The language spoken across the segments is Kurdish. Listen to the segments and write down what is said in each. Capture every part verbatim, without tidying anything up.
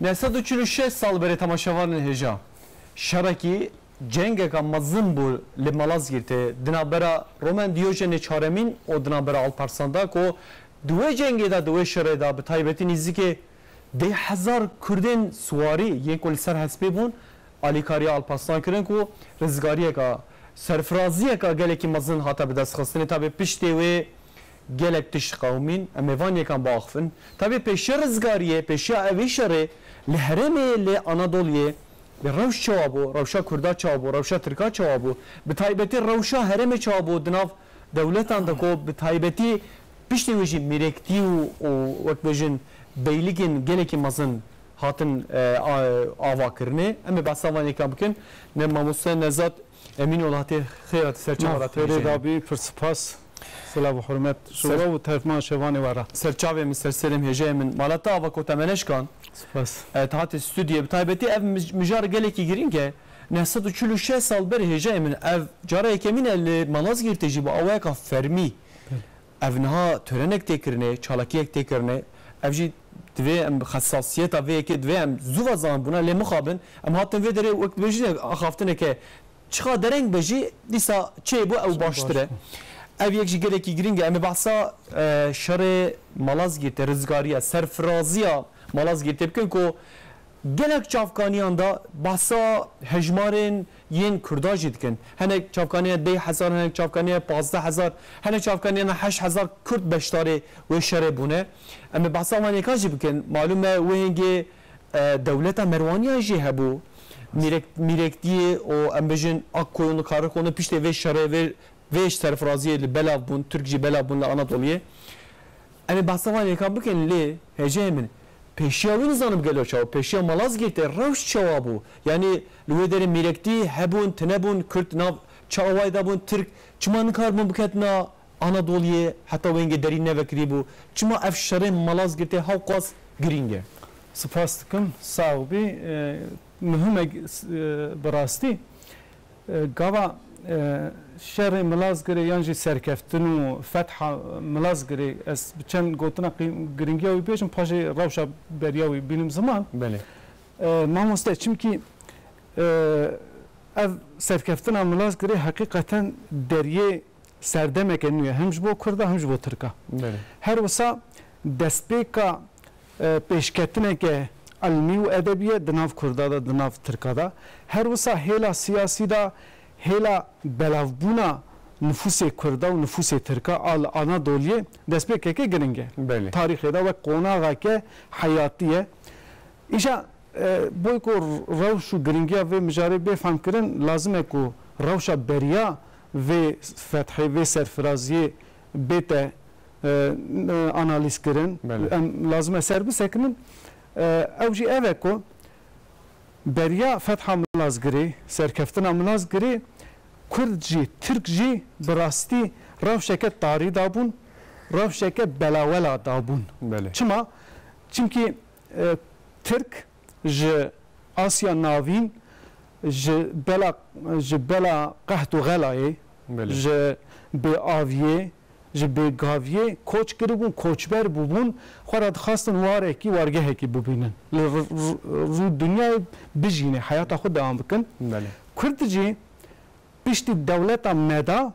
Neh sed û çil û şeş sal berê temaşevanên hêja, şerekî cengeka mezin bû li Malazgirtê di navbera Romen Diyojenê Çaremîn û di navbera Alparslan de ku di wê cengê de, di wê şerê de bi taybetî nîzikê deh hezar Kurdên siwarî yên ku li ser hespê bûn, alîkariya Alparslan kirin ku rizgariyeka, serfiraziyeka gelekî mezin hate bidestxistinê. Tabê piştê wê gelek tişt qewimîn, em ê van yekan biaxivin. Tabê pêşiya rizgariyê, pêşiya evî şerê li herêmê, li Anadoliyê, li rewş çawa bû, rewşa Kurda çawa bû, rewşa Tirka çawa bû, bi taybetî rewşa herêmê çawa bû, di nav dewletan de ku bi taybetî piştê wê jî mîrektî û, û wek bêjin beylikên gelekî mezin hatin, e, a-, avakirinê. Em ê behsa van yekan bikin. Ne mamoste Nezat Emîn û Lahatê xêr hatî ser çava Nav xêrê dabî, pir spas. Silav û hurmet ji we û temaşevanê we re. Ser çavê min, ser serê min, hêjayê min. Mala te ava ku te me neşkan. Spas. E, te hatî stûdyoyê. Bi taybetî ev mij-, mijar gelekî girîng e. Neh sed û çil û şeş sal berê hêjayê min. Ev cara yekemîn e li Malazgirtê jî bi awayeka fermî. Ev niha törenek tê kirinê, çalakiyek tê kirinê. Ev jî divê em xesasiyeta vê yekê divê em zû ve zanibûna, lê mixabin em hatin vê derê wek dibêjin axaftineke çiqa dereng be jî dîsa çê bû ew baştir e. Ev yek jî gelekî girîng e. Em ê behsa, e, şerê Malazgirtê, rizgariya, serfiraziya Malazgirtê bikin ku gelek çavkaniyan de behsa hejmarên yên Kurda jî dikin. Hinek çavkaniya deh hezar, hinek çavkaniya pazdeh hezar, hinek çavkaniya heşt hezar Kurd beşdarê wê şerê bûne. Em ê behsa van yeka jî bikin. Malûm e wê hingê, e, dewleta Merwaniyan jî hebû. Mîrek-, mîrektiyê û em bêjin Akkoyunlu, Karlıkoyunlu piştê vê şerê, vê vê serfiraziyê li belav bûn, Tirk jî belav bûn li Anadoliyê. Em ê behsa van yeka bikin, lê hêjayê min, pêşiya wî nizanim gelo çawa, pêşiya Malazgirtê rewş çawa bû? Yanî li wê derê mîrektî hebûn, tune bûn, Kurd nav çi awayê de bûn, Tirk çima nikaribûn biketina Anadoliyê, heta wê hingê derî nevekirî bû? Çima ev şerê Malazgirtê hewqas girîng e? Spas dikim, sax bî. E, muhim e, e, bi rastî. E, gava, e, şerê Milazgirê yan jî serkeftin û fetha Milazgirê, ez bi çend gotina qî-, giringiya wî bêjim, paşê rewşa beriya wî bînim ziman. Belê. E, mamoste, çimkî, e, ev serkeftina Milazgirê heqîqeten deriyê serdemeke nû ye, hem ji bo Kurda hem ji bo Tirka. Belê. Her wisa destpêka, e, pêşketineke ilmî û edebî ye di nav Kurda de, di nav Tirka de. Her wisa hêla siyasî de, hêla belavbûna nifûsê Kurda û nifûsê Tirka a li Anadoliyê destpêkeke giring e. Belê. Tarîxê de wek qonaxeke heyatî ye. Îja, e, boy ku rewş û giringiya vê mijarê bê fehmkirin, lazim e ku rewşa beriya vê fethê, vê serfiraziyê bête, e, analîzkirin. Belê. Em lazim e ser bisekinin. E, ew jî ev e ku beriya fetha Milazgirê, serkeftina Milazgirê, Kurd jî, Tirk jî bi rastî rewşeke tarî dabûn, rewşeke belawela dabûn. Belê. Çima? Çimkî, e, Tirk ji Asya Navîn, ji bela, ji bela qeht û xelayê, Belê. Ji bêaviyê, ji bêgaviyê koç kiribûn, koçber bûbûn, xwe re dixwastin warekî, wargehekî bibînin. Li r-, r-, rû dinyayê bijîne, heyata xwe dewam bikin. Belê. Kurd jî piştî dewleta me de,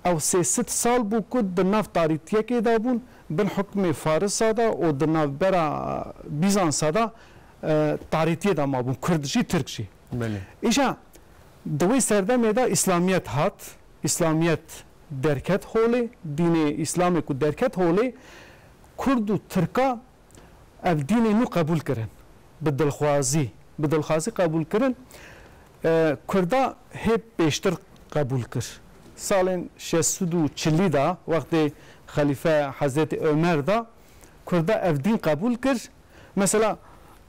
ew sê sed sal bû ku di nav tarîtiyekê de bûn, bin hukmê Farisa de û di navbera Bîzansa de, e, tarîtiyê de mabûn, Kurd jî, Tirk jî. Belê. Îja di wê serdemê de Îslamiyet hat, Îslamiyet derket holê, dînê Îslamê ku derket holê, Kurd û Tirka ev dînê nû qebûl kirin. Bi dilxwazî, bi dilxwazî qebûl kirin. E, Kurda hê pêştir qebûl kir. Salên şeş sed û çilî de, wextê Xelîfe Hezretî Omer de, Kurda ev dîn qebûl kir. Mesela,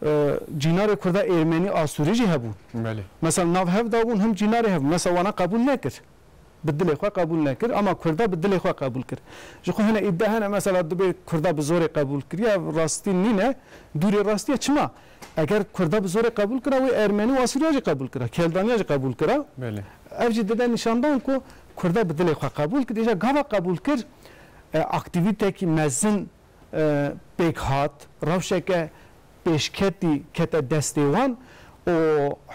e, cînarê Kurda Êrmenî, Asûrî jî hebûn. Belê. Mesela nav hev dabûn, him cînarê hev. Mesela wana qebûl nekir. Bi dilê xwe qebûl nekir, ama Kurda bi dilê xwe qebûl kir. Ji xwe hene îdia hene, mesela dibê Kurda bi zorê qebûl kiriye, ev rastî nîne, dûrê rastî ye. Çima? Eger Kurda bi zorê qebûl kira, wê Ermenî û Asûriya jî qebûl kira, Keldaniya jî qebûl kira. Belê. Ev jî dide nîşandan ku Kurda bi dilê xwe qebûl kir. Îja gava qebûl kir, e, aktîvîtekî mezin, e, pêk hat, rewşeke pêşketî kete destê wan û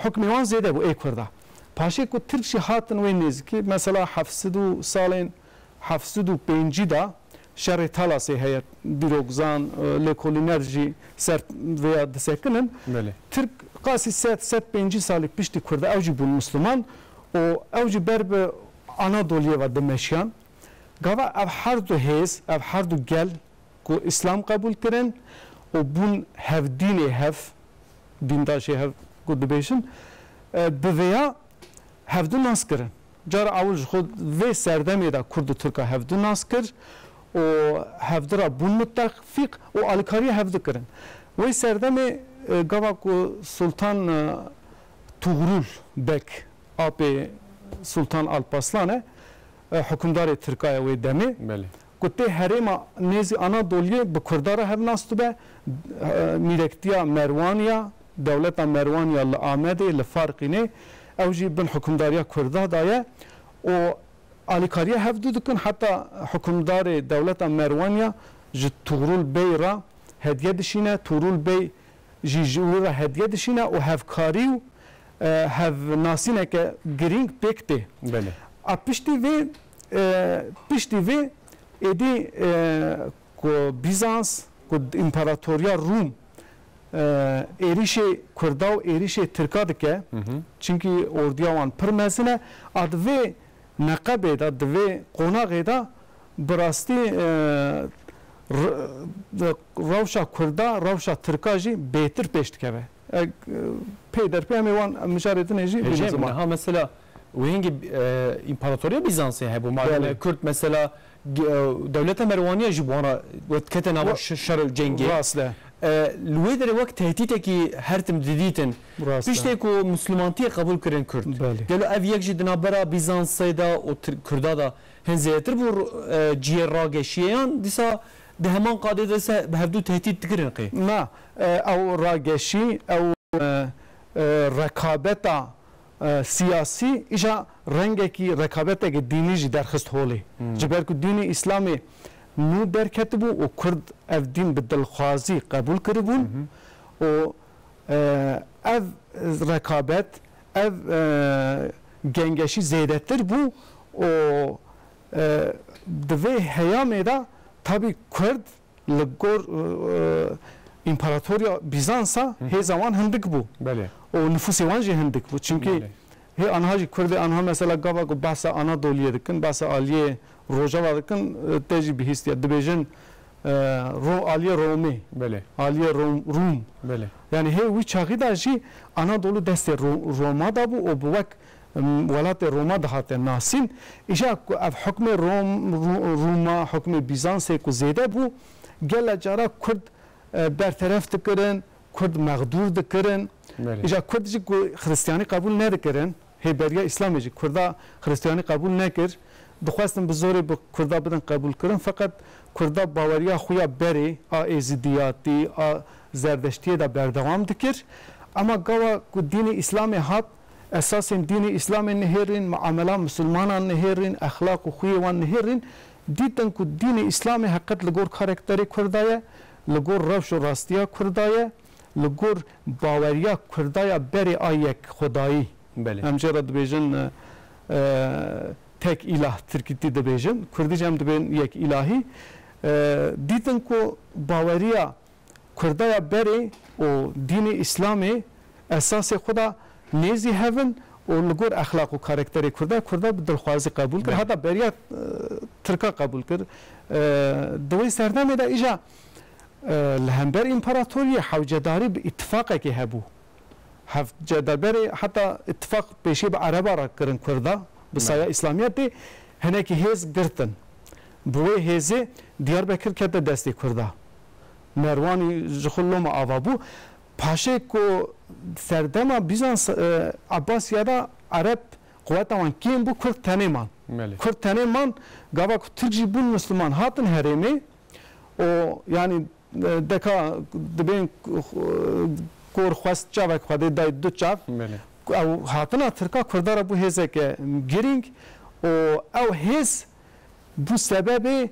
hukmê wan zêde bû ê Kurda. Paşê ku Tirk jî hatin wê nêzîkî, mesela heft sed û salên heft sed û pêncî de şerê Talasê heye, dîrokzan, e, lêkolîner jî ser vêya disekinin. Belê. Tirk qasî sed, sed pêncî salî piştî Kurda ew jî bûn Misliman û ew jî ber bi Anadoliyê ve dimeşiyan. Gava ev her du hêz, ev her du gel ku Îslam qebûl kirin û bûn hevdînê hev, dîndaşê hev ku dibêjin, e, bi vêya hevdu nas kirin. Cara ewil ji xwe vê serdemê de Kurd û Tirka hevdu nas kir û hevdu re bûn mutefîq û alîkariya hevdu kirin. Wê serdemê, e, gava ku Sultan, e, Tugrul Bek, apê Sultan Alpaslan e, e, hukimdarê Tirka ye wê demê. Belê. Ku tê herêma nêzî Anadoliyê bi Kurda re hev nas dibe, e, mîrektiya Merwaniya, dewleta Merwaniya li Amedê, li Farqînê, ew jî bin hukimdariya Kurda de ye û alîkariya hevdu dikin. Heta hukimdarê dewleta Merwaniya ji Tugrul Bey re hediye dişîne, Tugrul Bey jî ji wî re hediye dişîne û hevkarî û, e, hevnasîneke girîng pêk tê. Belê. A piştî vê, e, piştî vê êdî, e, ku Bîzans, ku împaratoriya Rûm, e, êrîşê Kurda û êrîşê Tirka dike, Hı hı. çimkî ordiya wan pir mezin e, a di vê neqebê de, di vê qonaxê de bi rastî, e, r-, rewşa Kurda, rewşa Tirka jî bêtir pêş dikeve. E, pê derpê em ê wan mijarê din ê jî Hêjê bînin ziman. Niha mesela wê hingî, e, împaratoriya Bîzansê hebû. Malum Belê. e, Kurd mesela, e, dewleta Merwaniya jî bi wan re wê dikete nava Wa- şe-, şer û cengê. Rast e. E, li wê derê wek tehdîtekî her tim didîtin. Rast e. Piştê ku Mislimantiyê qebûl kirin Kurd. Belê. Gelo ev yek jî di navbera Bîzansê de û Tir-, Kurda de hin zêdetir bû, e, cihê rageşiyê yan dîsa di heman qadê de se bi hevdû tehdît dikirin qê? Na, e, ew rageşî, ew, e, e, rekabeta, e, siyasî îja rengekî rekabetekî dînî jî derxist holê. Hmm. Ji ber ku dînê Îslamê nû derketibû û Kurd ev dîn bi dilxwazî qebûl kiribûn Hı hı. û, e, ev rekabet, ev, e, gengeşî zêdetir bû û, e, di vê heyamê de tabî Kurd li gor, e, e, împaratoriya Bîzansa Hı hı. hêza wan hindik bû. Belê. Û nifûsê wan jî hindik bû. Çimkî Belê. hê aniha jî Kurdê aniha mesela gava ku behsa Anadoliyê dikin, behsa aliyê Rojava dikin, e, te jî bihîstiye. Dibêjin, e, Ro-, aliyê Romê, Belê. aliyê Rom-, Rûm. Belê. Yani hê wî çaxî de jî Anadolu destê Ro-, Roma de bû û bi wek, em, welatê Roma dihate nasîn. Îja ku ev hukmê Rom-, Ru-, Rûma, hukmê Bîzansê ku zêde bû, gele cara Kurd, e, berteref dikirin, Kurd mexdûr dikirin. Belê. Îja Kurd jî ku Xristiyanî qebûl nedikirin, hê beriya Îslamê jî Kurda Xristiyanî qebûl nekir. Dixwestin bi zorê bi Kurda bidin qebûlkirin, feqet Kurda baweriya xwe ya berê a êzidiyatî, a zerdeştiyê de berdewam dikir. Ema gawa ku dînê Îslamê hat, esasên dînê Îslamê nihêrîn, muamela misilmanan nihêrîn, exlaq û xwiyê wan nihêrîn, dîtin ku dînê Îslamê heqet li gor karakterê Kurda ye, li gor rewş û rastiya Kurda ye, li gor baweriya Kurda ya berê a yek xwedayî. Belê. Em jê re dibêjin, e, e, tek îlah, tirkîtî dibêjin. Kurdî jî em dibên yek îlahî. E, dîtin ku baweriya Kurda ya berê û dînê Îslamê esasê xwe da nêzî hev in û li gor exlaq û karakterê Kurda, Kurda bi dilxwazî qebûl kir. Belê. Heta beriya, e, Tirka qebûl kir. E, di wê serdemê de îja, e, li hember împaratoriyê hewcedarî bi îtifaqekê hebû. Hevcedarberê heta îtifaq pêşî bi Ereba re kirin Kurda, bi Belê. saya Îslamiyetê hinekî hêz girtin. Bi wê hêzê Diyarbekir kete destê Kurda. Merwanî ji xwe loma ava bû. Paşê ku serdema Bîzans, e, Abbasiya de Ereb quweta wan kêm bû, Kurd tenê man. Belê. Kurd tenê man, gava ku Tirk jî bûn Misliman hatin herêmê û, yanî, e, deka dibên, e, gor xwest çavek xwedê day du çav. Belê. Ew hatina Tirka Kurda re bû hêzeke girîng û ew hêz bû sebebê,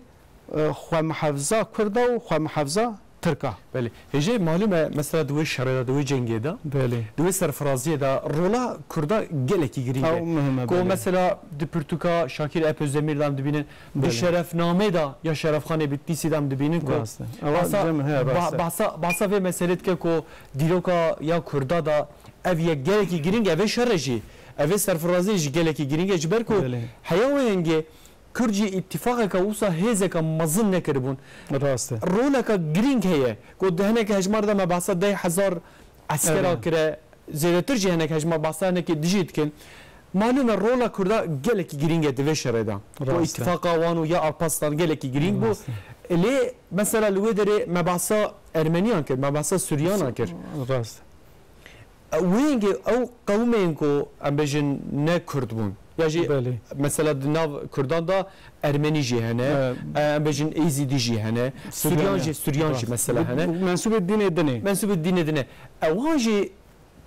e, xwemihefza Kurda û xwemihefza Tirka. Belê. Hêjê malûm e, mesela di wê şerê de, di wê cengê de, Belê. di wê serfiraziyê de rola Kurda gelekî girîng Ew e. muhim e, Ku belê. mesela di pirtûka Şakir Epözdemir de em dibînin, di Belê. Şerefnamê de ya Şerefxanê Bitlîsî de em dibînin ku Rast e. Ewa bahsa, cem he, bah- rast e. bahsa, bahsa vê meselê dike ku dîroka ya Kurda de ev yek gelekî girîng e, vê şerê jî, ev ê serfiraziyê jî gelekî girîng e, ji ber ku Belê. heya wê hengê Kurd jî îtîfaqeke wisa hêzeke mezin nekiribûn. Rast e. Roleke girîng heye. Ku di hinek hejmar de me behsa deh hezar eskera Evet. kire, zêdetir jî hinek hejmar behsa hinekî dijî dikin. Malûm e rola Kurda gelekî girîng e di vê şerê de. Ku Rast e. îtîfaqa wan û ya Alpaslan gelekî girîng bû. Rast e. Lê mesela li wê derê me behsa Ermeniyan kir, me behsa Suryanan kir. Rast e. Wê hingê ew qewmên ku em bêjin ne Kurd bûn. Ya jî Belê. mesela di nav Kurdan de Ermenî jî hene, Evet. em bêjin Êzîdî jî hene, Suryan Suryan jî, hene. Suryan jî Rast. mesela Bi- hene. Mensûbê dînê din ê. Mensûbê dînê din e. Ewan jî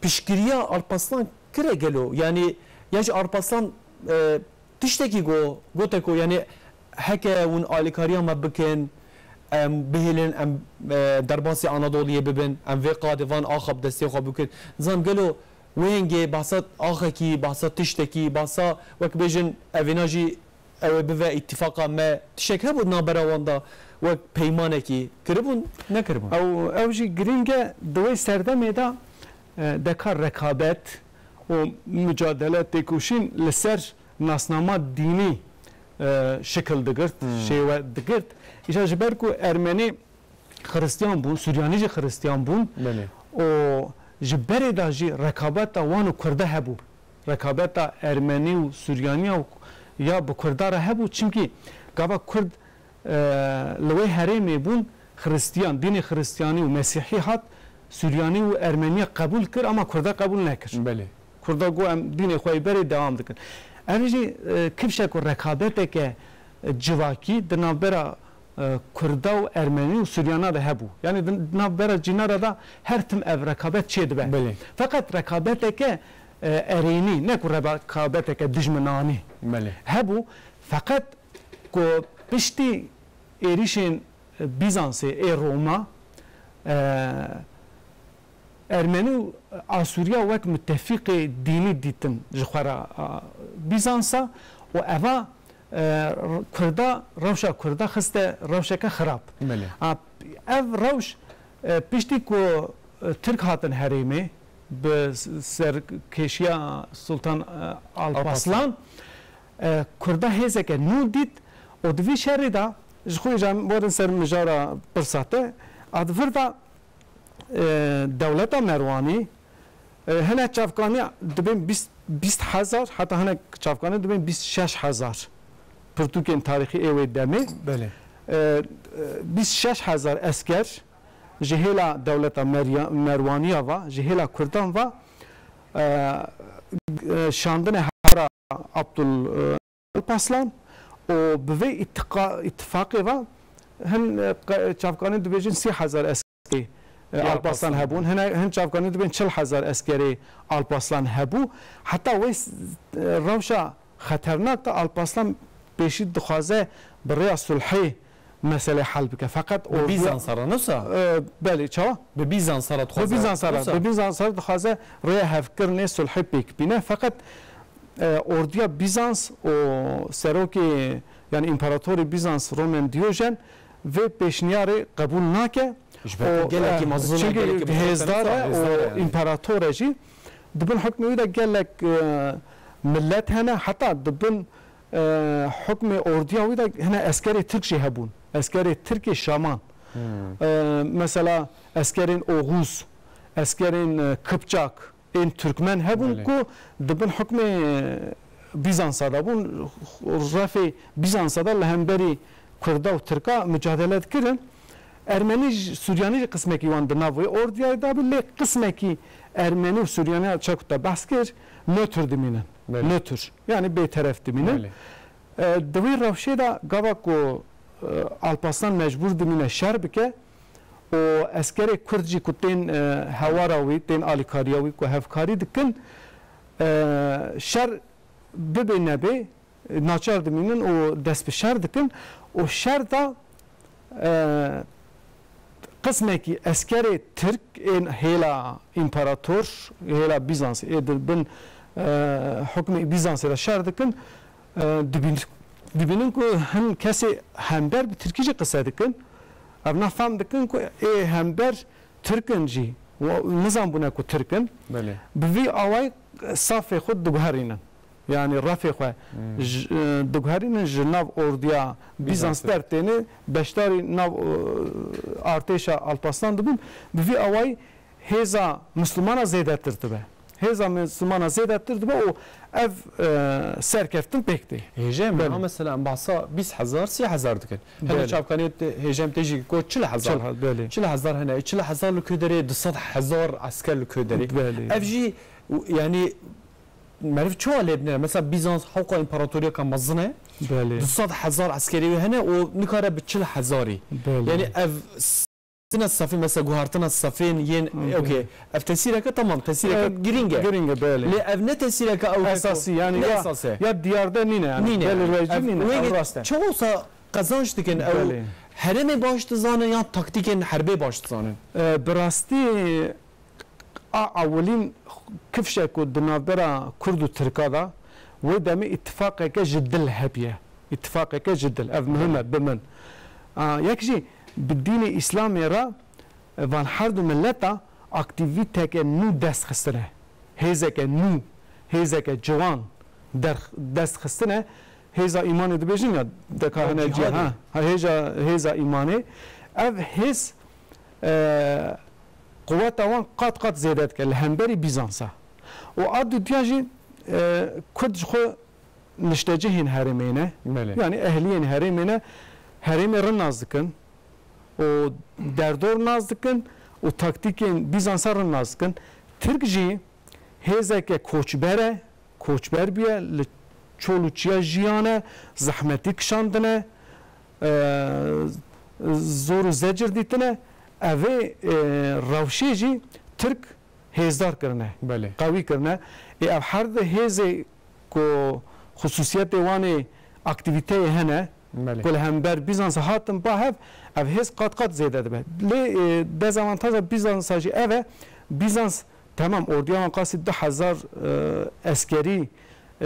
piştgiriya Alpaslan kire gelo? Yanî ya jî Alpaslan, e, tiştekî got, gote ku, yanî, heke hûn alîkariya me bikin, em bihêlin, em, e, derbasî Anadoliyê bibin, em vê qadê van axa bi destê xwe bikin. Nizam gelo wê hingê behsa axekî, behsa tiştekî, behsa wek bêjin evêna jî ew ê bive îtîfaqa me, tiştek hebû di navbera wan de wek peymanekî kiribûn, nekiribûn? Ew, ew jî girîng e, di wê serdemê de, e, dekar rekabet û mucadele têkoşîn li ser nasnama dînî, e, şikil digirt, Hmm. şêwe digirt. Îja ji ber ku Ermenî Xiristiyan bûn, Suryanî jî Xiristiyan bûn Belê. û ji berê de jî rekabeta wan û Kurda hebû. Rekabeta Ermenî û Suryaniya û ya bi Kurda re hebû. Çimkî gava Kurd, e, li wê herêmê bûn, Xiristiyan, dînê Xiristiyanî û Mesîhî hat, Suryanî û Ermeniya qebûl kir, ama Kurda qebûl nekir. Belê. Kurda got, "Em dînê xwe yê berê dewam dikin." Ev jî, e, kifşek û rekabeteke, e, civakî di navbera, e, Kurda û Ermenî û Suryana de hebû. Yanî di navbera cînara de her tim ev rekabet çêdibe. Belê. Feqet rekabeteke, e, erênî, ne ku rekabeteke dijminanî Belê. hebû. Feqet ku piştî êrîşên Bîzansê ê Roma, e, Ermenî û Asûriya wek mutefîqê dînî dîtin ji xwe re, a, Bîzansa û eva, e, Kurda, rewşa Kurda xiste rewşeke xirab. Belê. A, ev rewş, e, piştî ku, e, Tirk hatin herêmê bi s-, serkêşiya Sultan, e, Alpaslan, Alpaslan. e, Kurda hêzeke nû dît û di vî şerê de ji xwe îja em werin ser mijara pirsa te, a di vir de, e, dewleta Merwanî, e, hinek çavkanî dibên bîst, bîst hezar, heta hinek çavkanî dibên bîst şeş hezar pirtûkên tarîxî ê wê demê. Belê. E, e, bîst şeş hezar esker ji hêla dewleta Merya-, Merwaniya ve, ji hêla Kurdan ve, e, e, şandine hewara Abdul, e, Alpaslan û bi vê îtiqa-, îtifaqê ve hin, e, qe-, çavkanî dibêjin sî hezar eskerê, e, Ya Alpaslan Alpaslan. hebûn. Hin, hin çavkanî dibên çil hezar eskerê Alpaslan hebû. Heta wê s-, e, rewşa xeternak de Alpaslan pêşî dixwaze bi rêya sulhê meselê hel bike. Feqet Bi orduya Bîzansa re, ne wisa? E, belê, çawa? Bi Bîzansa re Bi dixwaze, Bîzansa re, ne wisa? Bi Bîzansa re dixwaze rêya hevkirinê, sulhê pêk bîne. Feqet, e, orduya Bîzans û serokê, yanî împaratorê Bîzans Roman Diyojen vê pêşniyarê qebûl nake. Ji ber ku Û, gelekî e, mezin e, çünkü gelekî hêzdar e, hêzdar e û yani. împarator e jî. Di bin hukmê wî de gelek, e, millet hene, heta di bin, e, hukmê ordiya wî de hine eskerê Tirk jî hebûn. Eskerê Tirkê Şaman. Hmm. E, mesela eskerên Oğuz, eskerên, e, Kıpçak, ên Türkmen hebûn Belê. ku di bin hukmê, e, Bîzansa de bûn. Refê Bîzansa de li hemberî Kurda û Tirka mucadele dikirin. Ermenî jî, Suryanî jî qismekî wan di nav wê ordiyayê de bû, lê qismekî Ermenî û Suryaniya çaku te behs kir, nötr dimînin. Belê. Nötr. Yani bêteref dimînin. Belê. E, di wê rewşê de gava ku, e, Alparslan mecbûr dimîne şer bike û eskerê Kurd jî ku tên, e, hewara wî, tên alîkariya wî ku hevkarî dikin, e, şer bibe nebe, naçar dimînin û dest bi şer dikin û şer de, e, Qismekî eskerê Tirk ên hêla împarator, hêla Bîzansê, ê di bin, e, hukmê Bîzansê de şer dikin, e, dibîn-, dibînin ku hin kesê hember bi tirkî jî qise dikin. Ev na fam dikin ku ê hember Tirk in jî, û nizanbûne ku Tirk in. Belê. Bi vî awayî safê xwe diguherînin. Yanî refê xwe Hmm. ji, e, diguherînin, ji nav ordiya Bîzans Bîzans. dertêne, beşdarî nav, e, artêşa Alparslan dibûn. Bi vî awayî hêza Mislimana zêdetir dibe. Hêza Mislimana zêdetir dibe û ev, e, serkeftin pêk tê. Hêjayê me, Belê. ha, mesela, em behsa bîst hezar, sî hezar dikin. Hene Belê. çavkaniyê te-, hêjayê me tê jî got çil hezar. Çil he-, belê. Çil hezar hene. Çil hezar li ku derê, du sed hezar esker li ku derê. Belê. Ev jî, yanî, meriv çawa lê bine? Mesela, Bîzans hewqa împaratoriyeka mezin e. Belê. Du sed hezar eskerê wê hene û nikare bi çil hezarî. Belê. Yanî, ev Sina safê, mesela guhartina safên yên, Hı hı. okey. Ev tesîreke, tamam, tesîreke Ev girîng e. girîng e, belê. Lê ev ne tesîreke ew Esasî, yanî ne ya, esas e. ya diyarde nîne, yanî Nîne. belirleyici Ev nîne, wê ev rast e. Çawa wisa qezanç dikin ew Belê. herêmê baş dizanin yan taktîkên herbê baş dizanin? E, bi rastî a ewilîn kifşe ku di navbera Kurd û Tirka de wê demê îtifaqeke ji dil hebiye. Îtifaqeke ji dil. Ev muhim e bi min. A, yek jî bi dînê Îslamê re van her du mileta aktîvîteke nû dest xistine. Hêzeke nû, hêzeke ciwan derx-, dest xistine. Hêza îmanê dibêjin ya deka Ew hene cî-, cihadê. ha, ha, hêja, hêza îmanê. Ev hêz, e, quweta wan qat qat zêde dike li hemberî Bîzansa. Û a dudiya jî, e, Kurd ji xwe niştecihên herêmê ne. Belê. Yanî ehliyên herêmê ne. Herêmê rin nas dikin û derdor nas dikin û taktîkên Bîzansa rin nas dikin. Tirk jî hêzeke koçber e, koçber bûye, li çol û çiya jiyane, zehmetî kişandine, e, zor û zecir dîtine. Evê, e, rewşê jî Tirk hêzdar kirine, Belê. qewî kirine. Ê ev her di hêzê ku xusûsiyetê wan ê aktîvîteyê hene, Belê. ku li hember Bîzans hatin ba hev, ev hêz qat qat zêde dibe. Lê, e, dezavantaja Bîzansa jî ev e, Bîzans, temam, ordiya wan qasî du hezar, e, eskerî, e,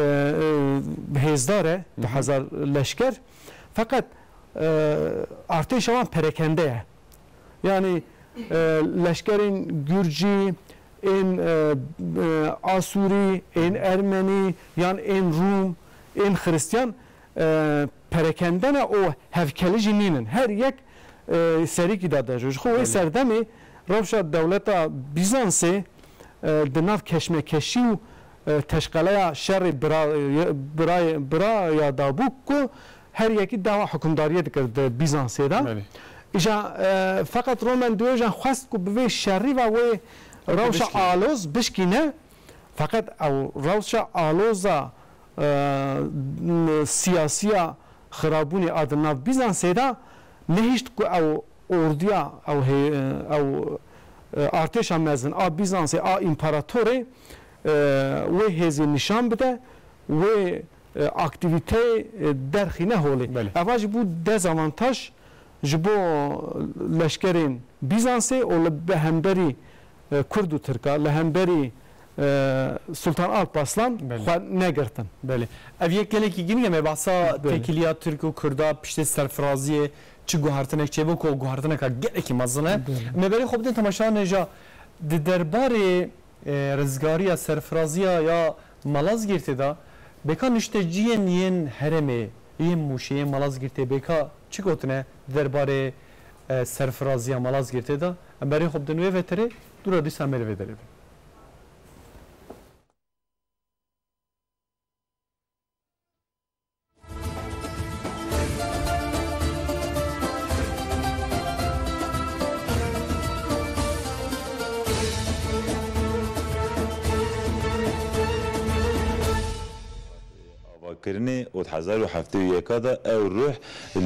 e, hêzdar e, Hı hı. du hezar leşker. Feqet, e, artêşa wan perekende ye. Yanî, e, leşkerên Gurcî, ên, e, e, Asûrî, ên Ermenî, yan ên Rûm, ên Xiristiyan, e, perekende ne û hevkeli jî nînin. Her yek, e, serîkî de dejo. Ji xwe wê Belê. serdemê rewşa dewleta Bîzansê, e, di nav keşmekeşî û, e, teşqeleya şerê bira-, birayê-, biraya da bû ku her yekî dawa hukimdariyê dikir di Bîzansê de. Belê. Îja, e, feqet Roman Diyojen xwest ku bi vê şerî ve wê rewşa bişkîne. aloz bişkîne. Feqet ew rewşa aloza, e, siyasiya xirabûnê a di nav Bîzansê de nehişt ku ew ordiya, ew hê-, ew, e, artêşa mezin a Bîzansê, a împaratorê, e, wê hêzê nîşan bide, wê, e, aktîvîteyê, e, derxîne holê. Belê. Eva jî bû dezavantaj ji bo leşkerên Bîzansê û li, bi hemberî, e, Kurd û Tirka, li hemberî, e, Sultan Alparslan Belê. xwe negirtin. Belê. Ev yek gelekî girîng e, me behsa Belê. têkiliya Tirk û Kurda piştê serfiraziyê çi guhertinek çêbû ku guhertineka gelekî mezin e. Belê. Me berê xwe bidin temaşevanê ja di derbarê, e, rizgariya serfiraziya ya Malazgirtê de bêka nişteciyên yên herêmê, yên Mûşê, yên Malazgirtê bêka çi gotine di derbarê, e, serfiraziya Malazgirtê de? Em berê xwe bidin wê veterê, dûra dîsa me li vê derê bin. Ava kirinê û di hezar û heftê û yeka de ew ruh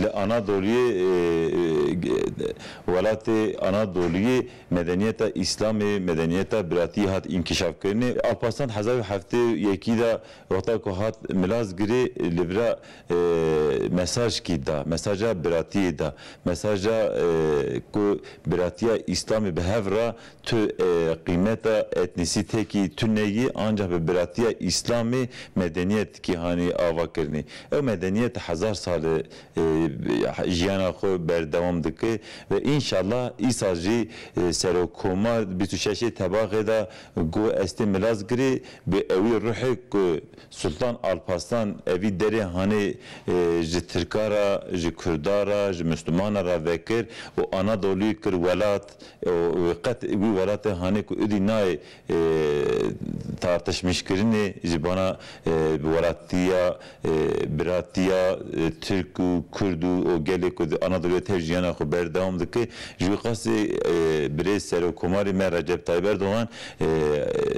li Anadoluyê, e, e, welatê Anadoluyê medeniyeta Îslamê, medeniyeta biratiyê hat înkişaf kirinê. Alparslan hezar û heftê û yekî de wexta ku hat Milazgirê li vira, e, mesajkî da, mesaja biratiyê da, mesaja, e, ku biratiya Îslamê bi hev re tu, e, qîmeta etnîsîtekî tu neyî, ancaq bi biratiya Îslamê medeniyet kî hanî ava kirinî. Ew medeniyet hezar sal e, jiyana xwe berdewam dike ve înşallah îsal jî, e, Serokkomar bîst û şeşê Tebaxê de got ez tê Milazgirê bi ewî ruhê ku Sultan Alparslan evî derê hanê, e, ji Tirka re, ji Kurda re, ji Mislimana re vekir û Anadoluyê kir welat. Û qet wî welatê hanê ku idî nayê, e, tartişmîşkirinê ji bana, e, welatiya, e, biratiya, e, Tirk û Kurd û, û gelê ku di Anadoluyê tev jiyana xwe berdewam dike. Ji wî qasê, e, birêz Serokkomarê me Recep Tayyip Erdogan, e,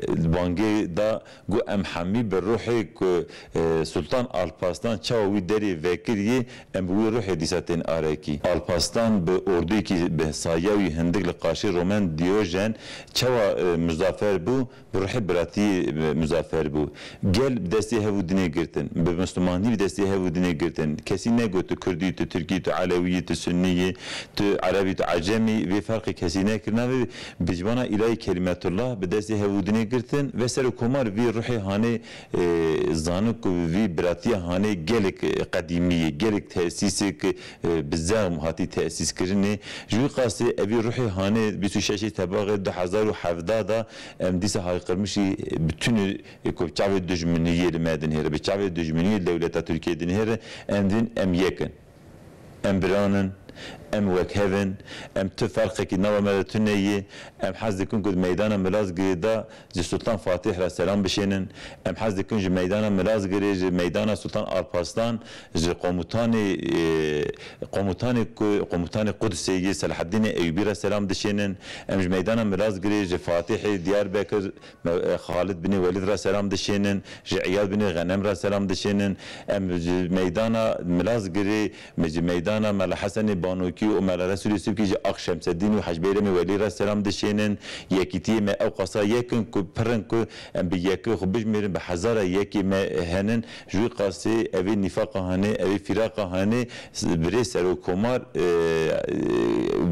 bangê da got em hemî bi ruhê ku, e, Sultan Alparslan çawa wî derê vekiriyê, em bi wî ruhê dîsa tên arekî. Alparslan bi orduyekî bi saya wî hindik li qarşî Romen Diyojen çawa, e, muzafer bû, bi ruhê biratiyê, e, muzafer bû. Gel bi destê hev û dinê girtin, bi Mislimanî bi destê hev û dinê girtin. Kesî negot tu Kurdî, tu Tirkî, tu Elewî, tu Sunnî, tu Erebî, tu Ecemî, vê ferqê kesî nekirina vê bi civana îlahî Kelimetullah bi destê hev û dinê girtin ve Serokkomar vî ruhê hanê, e, zanik ku vî biratiya hanê gelek, e, qedîmî ye, gelek tesîsek, e, bi zexm hatî tesîs kirinê. Ji wî qasê evî ruhê hanê bîst û şeşê Tebaxê du hezar û hevdeh de em dîsa hayqirmişî bi tunî, e, ku bi çavê dijminiyê li me dinêre, bi çavê dijminiyê dewleta Tirkiyê dinêre, em din em yek in. Em biran in, em wek hev in, em tu ferqekî nava me de tune ye, em hez dikin ku di meydana Milazgirê de ji Sultan Fatih re selam bişênin, em hez dikin ji meydana Milazgirê, ji meydana Sultan Alparslan, ji komutanê, e, komutanê ku, komutanê Qudusê yê Selahaddînê Eyûbî re selam dişênin, em ji meydana Milazgirê, ji Fatihê Diyarbekir, Me-, e, Xalid binê Welîd re selam dişênin, ji Îyad binê Xenem re selam dişênin. Em ji meydana Milazgirê, me ji meydana Mela Hesenê Banokî û Mela Resûlê Sibkî ji Ax Şemseddîn û Hec Beylemê Welî re selam dişênin. Yekîtiyê me ew qasa yek in ku pir in ku em bi yekê xwe bijmêrin, bi hezara yekê me henin. Ji wî qasê evê nîfaqa hanê, evê fîraqa hanê, s-, birê Serokkomar, e, e,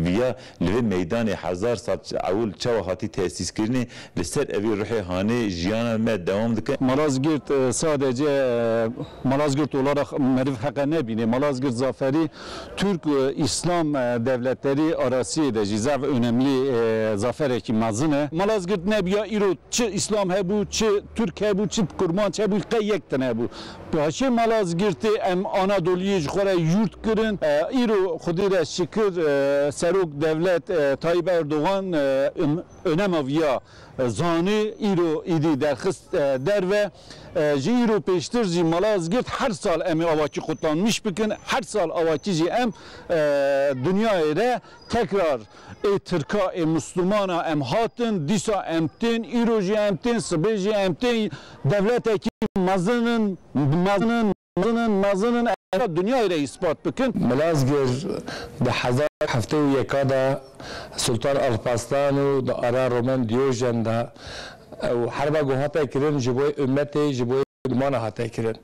viya li vê meydanê hezar sal ewil çawa hatî tesîskirinê, li ser evî ruhê hanê jiyana me dewam dike. Malazgirt, e, sadece, e, Malazgirt olarak meriv heqe nebîne. Malazgirt zaferi Türk, e, İslam, e, devletleri arasiyê de jî zaf önemli, e, zaferekî mezin e. Malazgirt nebiya îro çi Îslam hebû, çi Türk hebû, çi Kurmanc hebû, qey yek tine hebû. Paşê Malazgirtê em Anadoliyê ji xwe re yurt kirin. E, îro Xwedê re şikir, e, Serok Devlet, e, Tayyip Erdogan, e, ön-, önema viya, e, zanî, îro îdî derxist, e, derve. E, ji îro pêştir jî Malazgirt her sal em ê avakî qutlanmiş bikin. Her sal avakî jî em, e, dinyayê re tekrar ê Tirka, ê Mislumana em hatin, dîsa em tên, îro jî em tên, sibê jî em tên. Dewletekî mezin in, mezin in, mezin in, mezin in, em dinyayê re îspat bikin. Milazgir di hezar heftê û yeka de Sultan Alparslan û di ara Romen Diyojen de ew herba ku hate kirin ji bo ummetê, ji bo Musulmana hate kirin.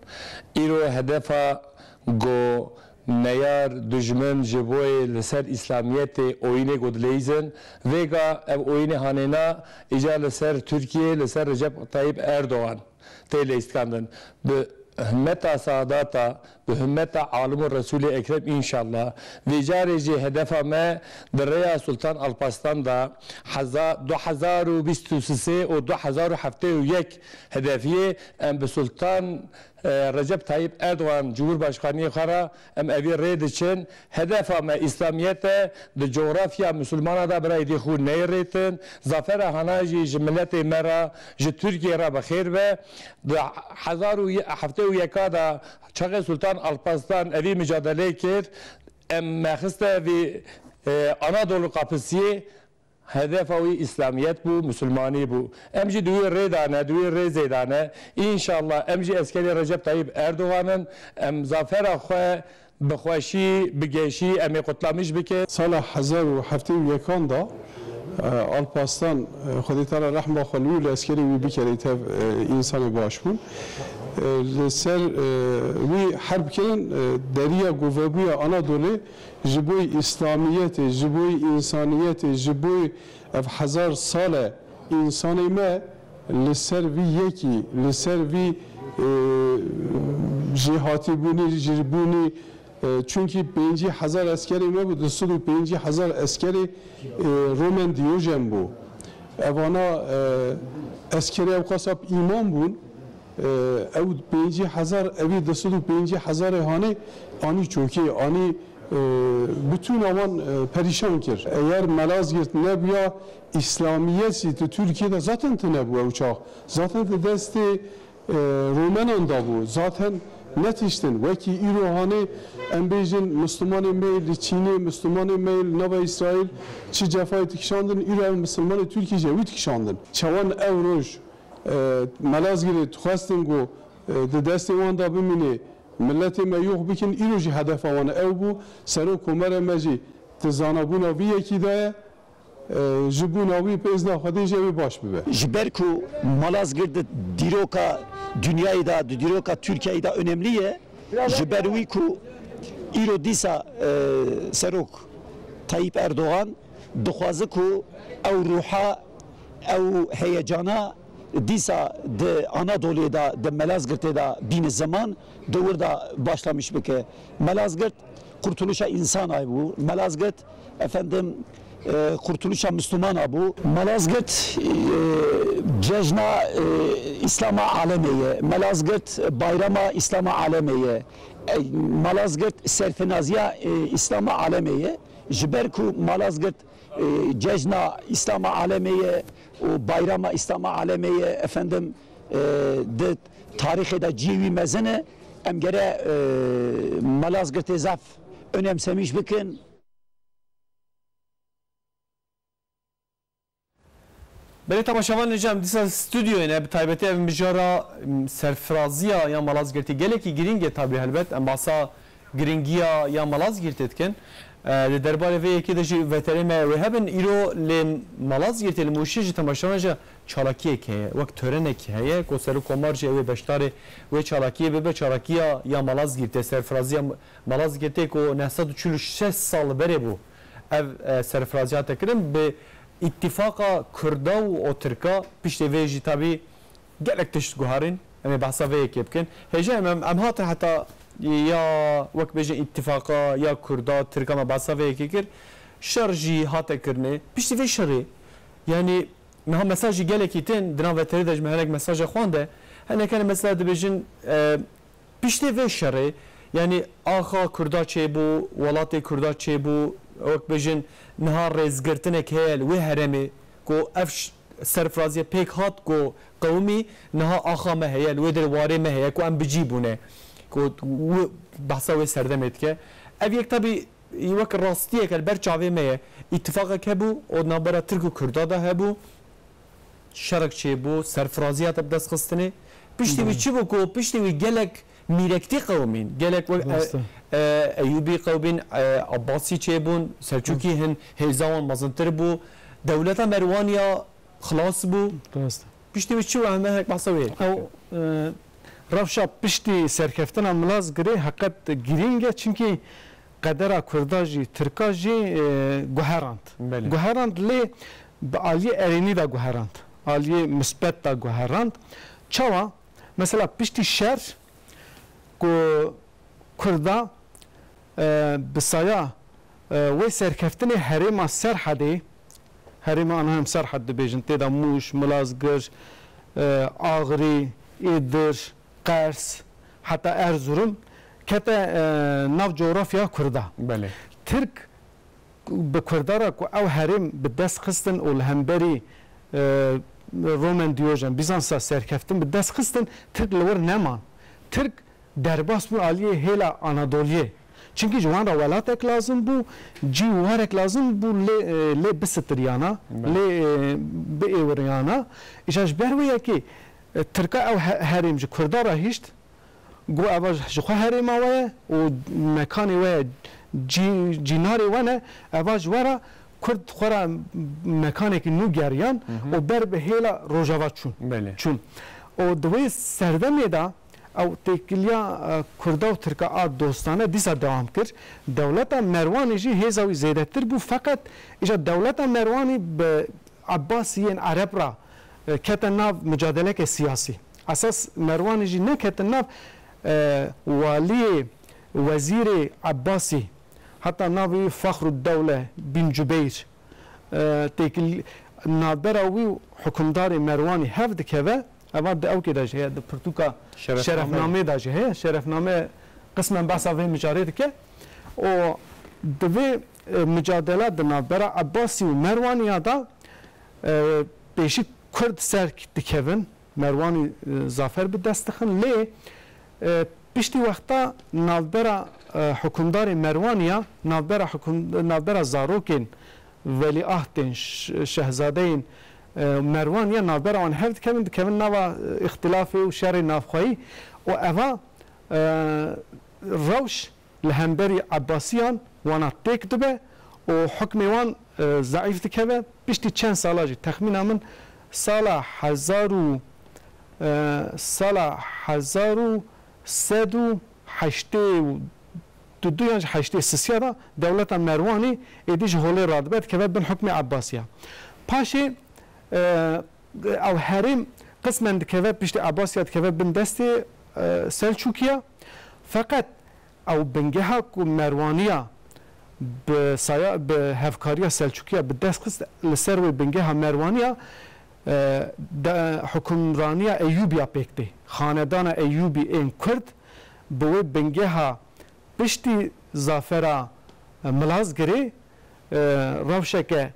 Îro hedefa ku neyar, dijmin ji boyê li ser Îslamiyetê oyînê ku dileyîzin, vêga ev oyînê hanêna îcar li ser Tirkiye, li ser Recep Tayyip Erdogan tê leyîzkandin. Bi himmeta Saadata, bi himmeta Alim û Resûlê Ekrem înşallah. Vê carê jî hedefa me di rêya Sultan Alparslan de heza-, du hezar û bîst û sê û du hezar û heftê û yek hedefiyê em bi Sultan, e, Recep Tayyip Erdogan Cumhurbaşkaniyê xwe re em evî rê diçin. Hedefa me Îslamiyet e, di coğrafya Musulmana de birayê dî xwe neyê rêtin. Zafera hana jî ji miletê me re, ji Tirkiye re bi xêr be. Di hezar û heftê û yeka de çaxê Sultan Alparslan evî micadelê kir, em me xiste vî, e, Anadolu Kapısiyê, Hedefa wî îslamiyet bû, misilmanî bû. Em jî di wî rê de ne, di wî rêzê de ne. Înşallah em jî eskerê Recep Tayyip Erdogan in. Em zafera xwe bi xweşî, bi geşî em ê qutlamîş bikin. Sala hezar û heftê û yekan de, e, Alparslan, e, Xwedê Teala rehma xwe li wî û li eskerê wî bikerê tev, e, însanê baş bûn. E, li ser, e, wî herb kirin, e, deriya ku vebûya Anadolê ji bo îslamiyetê, ji bo însaniyetê, ji bo ev hezar sal e însanê me li ser vî yekî, li ser vî, e, jêhatîbûnî, jîrbûnî, e, çunkî pêncî hezar eskerê me bû, du sed û pêncî hezar eskerê, e, Romen Diyojen bû. Evana, e, eskerê ewqasa bi îman bûn, e, ew pêncî hezar, evî du sed û pêncî hezarê hanê anî çokê, anî, e, bi tûna wan, e, perîşan kir. Eger Malazgirt nebûya, îslamiyet jî di Tirkiyê de zaten tune bû ew çax. Zaten di destê, e, Romenan de bû. Zaten netiştin. Wekî îro hanê em bêjin Mislimanê me yê li Çînê, Mislimanê me yê li nava Îsraîl çi cefayê dikişandin, îro ev Mislimanê Tirkiyê jî wî dikişandin. Çawan ew roj, e, Melazgirê dixwestin ku, e, di destê wan de bimîne, miletê me yox bikin, îro jî hedefa wan ew bû. Serok Komara me jî di zanabûna vî yekî de ye. E, ji bona wî bi îzna Xwedê jî ew ê baş bibe. Ji ber ku Malazgirt di dîroka dinyayê de, di dîroka Tirkiyeyê de önemli ye, ji ber wî ku îro dîsa, e, Serok Tayyip Erdogan dixwaze ku ew ruha, ew heyecana dîsa di Anadolê de, di Melazgirtê de bîne ziman, di wir de başlamiş bike. Melazgirt qurtuluşa însana bû. Melazgirt, efendim, e, qurtuluşa Mislumana bû. Malazgirt, e, cejna, e, Îslama alemê ye. Malazgirt bayrama Îslama alemê ye. E, Malazgirt serfinaziya, e, Îslama alemê ye. Ji ber ku Malazgirt, e, cejna Îslama alemê ye û bayrama Îslama alemê ye, efendim, e, di tarîxê de cihê wî mezin e. Em gere, e, Malazgirtê zaf önemsemiş bikin. Belê temaşevanên ji em dîsa stûdyoyê ne, bi taybetî ev mijara, m, serfiraziya ya Malazgirtî gelekî girîng e tabî helbet. Em behsa giringiya ya Malazgirtê dikin. E, di derbarê vê yekê de jî veterê me wê hebin. Îro lê Malazgirtê li Mûşê ji temaşevan jî çalakiyek heye, wek törenek heye, ku Serokkomar jî ew ê beşdarê wê çalakiyê bibe, çalakiya ya Malazgirtê, serfiraziya Malazgirtê ku neh sed û çil û şeş sal berê bû ev, e, serfiraziya hate kirin, bi îtîfaqa Kurda û Otirka, piştê vê jî tabî gelek tişt guharîn, em ê behsa vê yekê bikin. Hêja em, em, em hatin heta ya, wek bêjin, îtîfaqa ya Kurda, Tirka me behsa vê yekê kir. Şer jî hate kirinê. Piştî vê şerê, yanî niha mesajî gelekî tên, di nav veterê de ji me hinek mesaja xwande. Hinek hene mesela dibêjin, e, piştê vê şerê, yanî axa Kurda çêbû, welatê Kurda çêbû, wek bêjin, niha rêzgirtinek heye li wê herêmê, ku ev ş-, serfiraziyê pêk hat ku qewimî, niha axa me heye, li wê derê warê me heye, ku em bi cî bûne, ku wi-, behsa wê serdemê dike. Ev yek tabî wek rastiyek li ber çavê me ye. Îtifaqek hebû, û di navbera Tirk û Kurda de hebû. Şerek çêbû, serfirazî hate bi dest xistinê. Piştî wî çi bû ku piştî wî gelek mîrektî qewimîn, gelek wek, Rast e. e, e, Eyûbî qewimîn, e, Abbasî çêbûn, Selçûkî hin hêza wan mezintir bû. Dewleta Merwaniya xilas bû. Rast e. Piştî wî çi bû, em hinek behsa wê Ew, e, rewşa piştî serkeftina Milazgirê heqet girîng e, çimkî qedera Kurda jî, Tirka jî, e, guherand. Belê. Guherand lê bi aliyê erênî de guherand. Aliyê misbet de guherand. Çawa? Mesela piştî şer ku Kurda, e, bi saya, e, wê serkeftinê herêma Serhedê, herêma ana em Serhed dibêjin, tê de Mûş, Milazgir, e, Axrî, Êdir, Qers, heta Erzurum kete, e, nav coğrafya Kurda. Belê. Tirk bi Kurda re ku ew herêm bi dest xistin û li hemberî, e, Roman Diyojen, Bîzansa serkeftin bi dest xistin, Tirk li wir neman. Tirk derbas bûn aliyê hêla Anadoliyê. Çimkî ji wan re welatek lazim bû, cî û warek lazim bû lê, e, lê bisitiriyana, Belê. lê, e, biêwiriyana. Îja ji ber wê yekê, e, Tirka ew he-, herêm ji Kurda re hişt, got eva ji xwe herêma we ye û mekanê we ye, cî-, cînarê we ne, eva ji we re Kurd xwe re mekanekî nû geriyan Hı hı. û ber bi hêla Rojava çûn. Belê. Çûn. Û di wê serdemê de ew têkiliya, e, Kurda û Tirka a dostane dîsa dewam kir. Dewleta Merwanê jî hêza wî zêdetir bû, feqet îja dewleta Merwanî bi Ebbasiyên Ereb re, e, kete nav micadeleke siyasî. Esas Merwanê jî nekete nav, e, waliyê, wezîrê Ebbasî, heta navê wî Fexruddewle bin Cubeyr, e, têkil navbera wî û hukimdarê Merwanî hev dikeve, eva di ewkê de jî heye, di pirtûka Şerefname. Şerefnamê de jî heye. Şerefname qismen behsa vê mijarê dike. Û di vê, e, micadela di navbera Ebbasî û Merwaniya de, e, pêşî Kurd ser dikevin, Merwanî, e, zafer bi dest dixin. Lê, e, piştî wexta navbera, e, hukimdarê Merwaniya, navbera hukum-, navbera zarokên velîahdên ş-, şehzadeyên, e, Merwaniya navbera wan hev dikevin, dikevin nava, e, îxtilafê û şerê navxweyî û eva, e, rewş li hemberî Ebbasiyan wana têk dibe û hukmê wan, e, zeîf dikeve. Piştî çend sala jî, texmîna min sala hezar û, e, sala hezar û sed û heştê û du yan jî heştê sisiya de dewleta Merwanî êdî ji holê radibe, dikeve bin hukmê Ebbasiya. Paşê, e, ew herêm qismen dikeve, piştî Ebbasiya dikeve bin destê, e, Selçûkiya. Feqet ew bingeha ku Merwaniya bi saya, bi hevkariya Selçûkiya bi dest xist, li ser wê bingeha Merwaniya, e, de, hukimraniya Eyûbiya pêk tê. Xanedana Eyûbî ên Kurd bi wê bingeha piştî zafera, e, Milazgirê, e, rewşeke,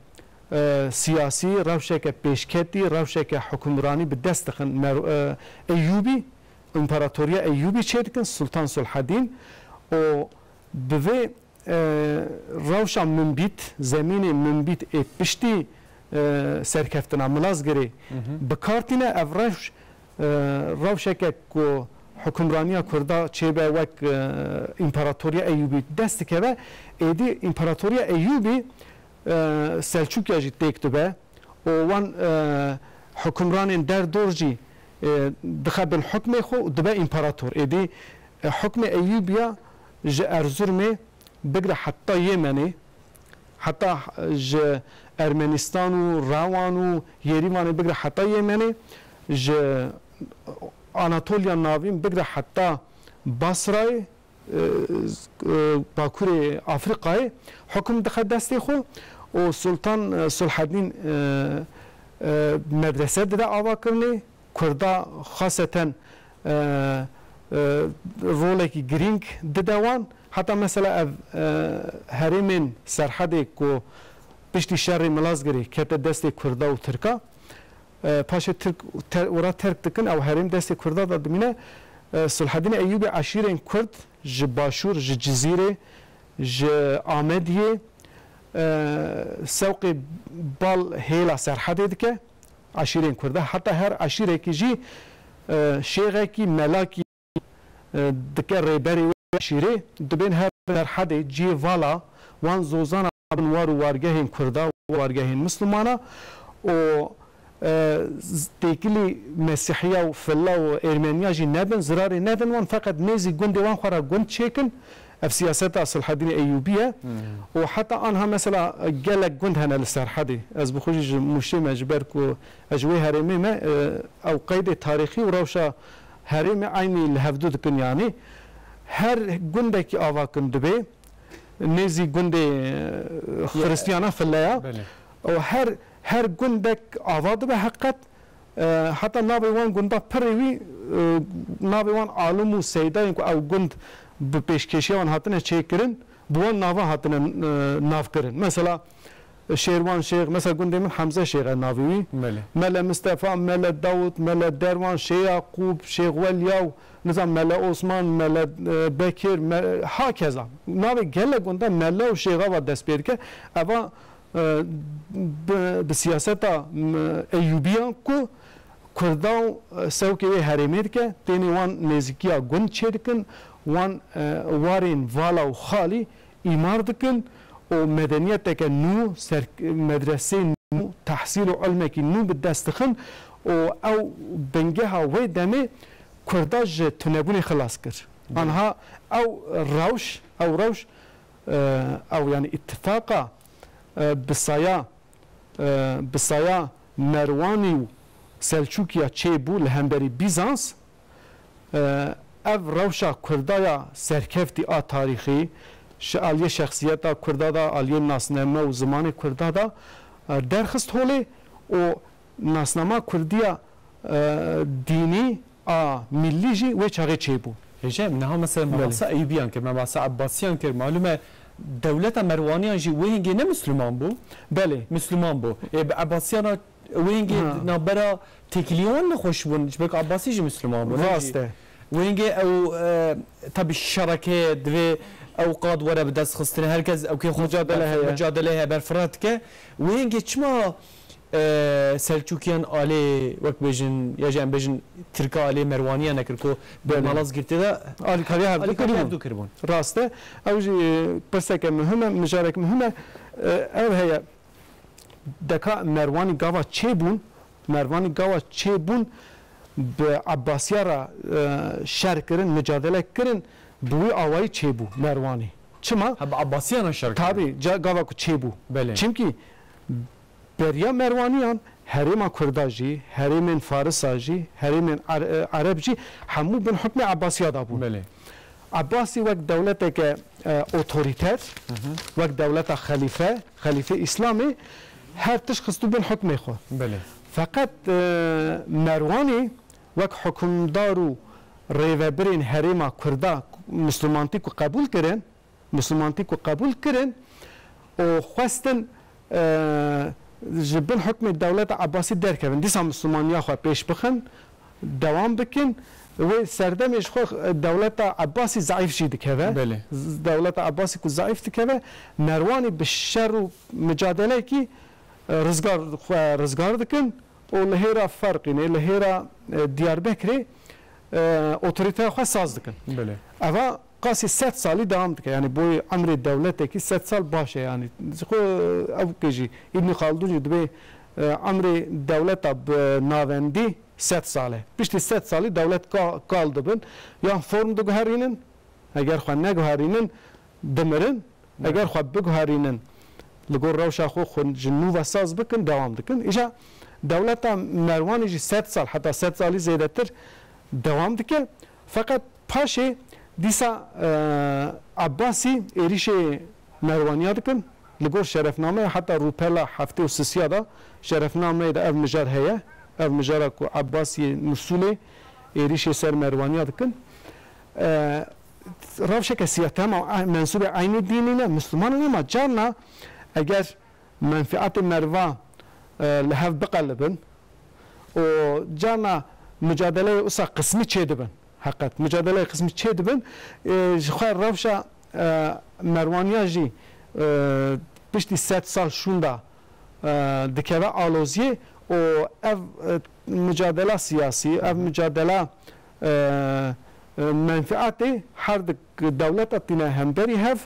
e, siyasî, rewşeke pêşketî, rewşeke hukimranî bi dest dixin Mer-, e, Eyûbî, Împaratoriya Eyûbî çêdikin, Sultan Sulhedîn û bi vê, e, rewşa Minbît, zemînê Minbît ê piştî, e, serkeftina Milazgirê Hı hı. bi kar tîne. Ev rewş, e, rewşeke ku hukimraniya Kurda çêbe wek, e, Împaratoriya Eyûbî dest dikeve, êdî Împaratoriya Eyûbî, e, Selçûkiya jî têk dibe û wan, e, hukimranên derdor jî, e, dixe bin hukmê xwe û dibe împarator. Êdî, e, hukmê Eyûbiya ji Erzurumê bigre heta Yemenê, heta ji Ermenistan û Rewan û Yerîvanê bigre heta Yemenê, ji Anatoliya Navîn bigre heta Basrayê, e, e, Bakurê Afrîkayê hukum dixe destê xwe û Sultan, e, Sulhedîn, e, e, medrese dide avakirinê. Kurda xaseten, e, e, rolekî girîng dide wan. Heta mesela ev, e, herêmên Serhedê ku piştî şerê Milazgirê kete destê Kurda û Tirka, e, paşê Tirk ter-, wira terk dikin, ew herêm destê Kurda de dimîne. E, Sulhedînê Eyûbî eşîrên Kurd ji Başûr, ji Cizîrê, ji Amediyê, e, sewqê bal hêla Serhedê dike. Eşîrên Kurda, heta her eşîrekî jî, e, şêxekî, melakî, e, dike rêberê wê eşîrê, dibên her Serhedê cihê vala wan zozana bin war û wargehên Kurda, wargehên Mislimana û, e, z-, têkilî Mesîhiya û Filla û Ermeniya jî nebin, zirarê nedin wan, feqet nêzî gundê wan xwe re gund çêkin. Ev siyaseta Silhedînê Eyûbî ye. Hmm. Û heta anha mesela gelek gund hene li Serhedê. Ez bi xwe jî ji Mûşê me, ji ber ku ez ji wê herêmê me, e, ew qeydê tarîxî û rewşa herêmê eynî li hevdu dikin yanî. Her gundekî avakin dibe, nêzî gundê, e, Xiristiyana Filleya. Belê. Û her, her gundek ava dibe heqet, e, heta navê wan gunda pirê wî, e, navê wan alim û seydayên ku ew gund bi pêşkêşiya wan hatine çêkirin, bi wan navan hatine, e, navkirin. Mesela, Şêrwan Şêx, mesela gundê min Hemze Şêx e navê wî. Belê. Mele Mistefa, Mele Dawud, Mele Derwan, Şêx Yaqûb, Şêx Welya û nizam Mele Osman, Mele, e, Bekir, Me-, hakeza. Navê gelek gunda Mele û Şêxa va dest pê dike. Eva, e, bi, bi siyaseta, m, Eyûbiyan ku Kurda û, e, sewkê wê herêmê dike, tênê wan nêzîkiya gund çêdikin, wan, e, warên vala û xalî îmar dikin û medeniyeteke nû, ser-, medresê nû, tehsîl û ilmekî nû bi dest dixin û ew bingeha wê demê Kurda ji tunebûnê xilas kir. Anha ew rewş, ew rewş, e, ew yani îttifaqa, e, bi saya, e, bi saya Merwanî û Selçûkiya çêbû li hemberî Bîzans, e, ev rewşa Kurda ya serkeftî a tarîxî, ji aliyê şexsiyeta Kurda da, aliyê nasname û zimanê Kurda da, e, derxist holê û nasnama Kurdiya, e, dînî a millî jî wê çaxê çêbû. Hêje, niha mesela Belê. Mebehsa Eyûbiyan kir, mebehsa Ebbasiyan kir. Malûm e, dewleta Merwaniyan jî wê hingê ne Misliman bû? Belê. Misliman bû. Ê, bi Ebbasiyana wê hingê Ha. navbera têkiliyê wan nexweş bûn. Ji ber ku Ebbasî jî Misliman bû, ne jî? Rast e. Wê hingê ew, e, tabî şereke divê ew qad were bi dest xistinê. Her kes ew kê xwe Micadele ber-, heye. Micadele heye, berfireh dike. Wê hingê çima e, Selçûkiyan alê, wek bêjin, ya jî em bêjin, Tirka alê Merwaniya nekir ku bi Belê. Malazgirtê de Alîkariya hevdu alîkariya kiribûn. Hevdu kiribûn. Rast e. Ew jî, e, pirseke muhim e, mijarek muhim e. E, ev heye, deka Merwanî gava çêbûn, Merwanî gava çêbûn bi Ebbasiya re, e, şer kirin, micadele kirin, bi wî awayî çêbû Merwanî. Çima? Ha, bi Ebbasiyan re şer kirin. Tabî, ca-, gava ku çêbû. Belê. Çimkî Beriya Merwaniyan herêma Kurda jî, herêmên Farisa jî, herêmên Er-, e, Ereb jî hemû bin hukmê Ebbasiya de bûn. Belê. Ebbasî wek dewleteke, e, otorîter, Hı hı. wek dewleta xelîfe, xelîfê Îslamê her tişt xistû bin hukmê xwe. Belê. Feqet, e, Merwanî wek hukimdar û rêvebirên herêma Kurda Mislimantî ku qebûl kirin, Mislimantî ku qebûl kirin û xwestin, e, ji bin hukmê dewleta Ebbasî derkevin. Dîsa Mislimaniya xwe pêş bixin, dewam bikin. Wê serdemê ji xwe dewleta Ebbasî zeîf jî dikeve. Belê. Z-, dewleta Ebbasî ku zeîf dikeve, Merwanî bi şer û micadelekî, e, rizgar, xwe rizgar dikin û li hêra Ferqînê, li hêra, e, Diyarbekirê, e, otorîteya xwe saz dikin. Belê. Eva qasî sed salî dewam dike. Yanî boyê emrê dewletekî sed sal baş e. Yanî ji xwe ev ke jî Îbnî Xaldûn jî dibê, e, emrê dewleta bi navendî sed sal e. Piştî sed salî dewlet ka-, kal dibin. Yan form diguherînin, eger xwe neguherînin, dimirin. Eger xwe biguherînin, li gor rewşa xwe, xwe ji nû ve saz bikin, dewam dikin. Îja dewleta Merwanê jî sed sal, heta sed salî zêdetir dewam dike. Feqet paşê dîsa, e, Ebbasî êrîşê Merwaniya dikin. Li gor şerefnameyê heta rûpela heftê û sisiya de şerefnameyê de ev mijar heye. Ev mijara ku Ebbasiyê Misûlê êrîşê ser Merwaniya dikin. E, rewşeke siyasî, tema mensûbê eynî dînî ne, Misliman in, ama carna eger menfiatê merva, e, li hev biqelibin û carna mucadeleyê usa qismî çêdibin. Heqet, mucadeleyê qismî çêdibin, e, ji xwe rewşa, e, Merwaniya jî, e, piştî sed sal şûnda, e, dikeve aloziyê û ev, e, mucadela siyasî, ev mucadela, e, e, menfiatê her di dewleta tîne hemberî hev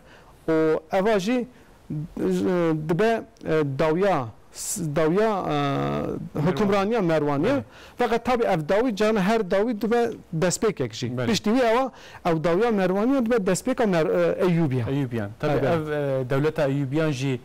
û eva jî, e, dibe, e, dawiya, s-, dawiya, e, hukimraniya Merwaniye. Evet. Feqet tabî ev dawî, carna her dawî dibe destpêkek jî. Belê. Piştî wî ewa ew dawiya Merwaniye dibe destpêka Mer-, e, Eyûbiyan. Eyûbiyan. Tabî Tabii. ev, e, dewleta Eyûbiyan jî,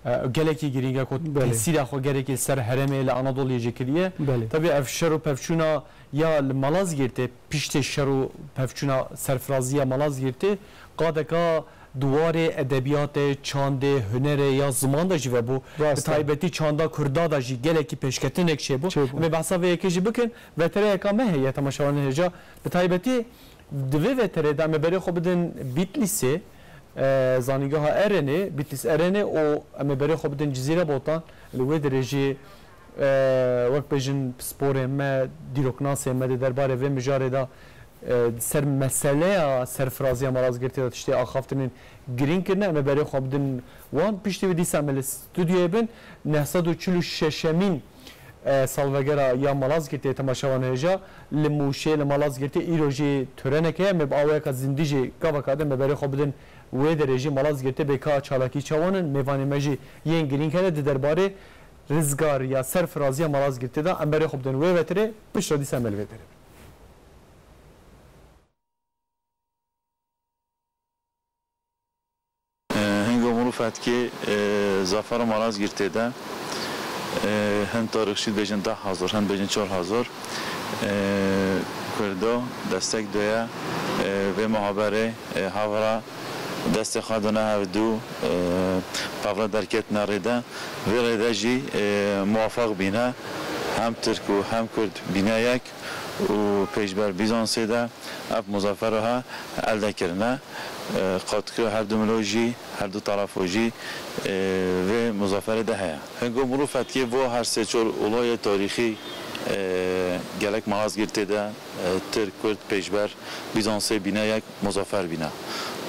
e, gelekî girîng e ku Belê. tesîra xwe gelekî ser herêmê li Anadoluyê jî kiriye. Belê. Tabî ev şer û pevçûna ya li Malazgirtê, piştê şer û pevçûna serfiraziya Malazgirtê, qadeka di warê edebiyatê, çandê, hunerê ya ziman de jî vebû. Rast e. Bi taybetî çanda Kurda de jî gelekî pêşketinek çêbû. Çêbû. Em ê behsa vê yekê jî bikin. Vetereyeka me heye, temaşevanên hêja. Bi taybetî di vê veterê de em ê berê xwe bidin Bîtlîsê. e, Zanîngeha Erenê, Bitlis Erenê û em ê berê xwe bidin Cizîre Botan. Li wê derê jî, e, wek bêjin pisporê me, dîroknasê me di derbarê vê mijarê de, e, ser meseleya serfiraziya Malazgirtê de tiştê axaftinên girîng kirine. Em ê berê xwe bidin wan. Piştî wê dîsa em ê li stûdyoyê bin. Neh sed û çil û şeşemîn e, salvegera ya Malazgirtê temaşevan hêja li Mûşê, li Malazgirtê îro jî törenek heye. Me bi awayeka zindî jî gaveka din me berê xwe bidin wê derê jî Malazgirtê bê ka çalakî çawan in. Mêvanê me jî yên girîng hene di derbarê rizgar ya serfiraziya Malazgirtê de. Em berê xwe bidin wê vetirê, piştre dîsa em li vê derê. Hingo mirov fetkê, e, zafara Malazgirtê de, e, hin tarîxçî dibêjin deh hezar, hin dibêjin çar hezar, e, Kurdo destek doye, e, vê muhaberê, e, hevra destê xwe dane hevdû, e, pevre derketine rê de. Vê rê de jî, e, muwefeq bîne, hem Tirk û hem Kurd bîne yek û pêşber Bîzansê de ev muzafero he elde kirine. E, katkı her du milo jî, her du tarafo jî, e, vê muzaferê de heye. Hingo mirov fetkê vo her sê çor olayê tarîxî, e, gelek Malazgirtê de, e, Tirk, Kurd, pêşber Bîzansê bîne yek muzafer bîne.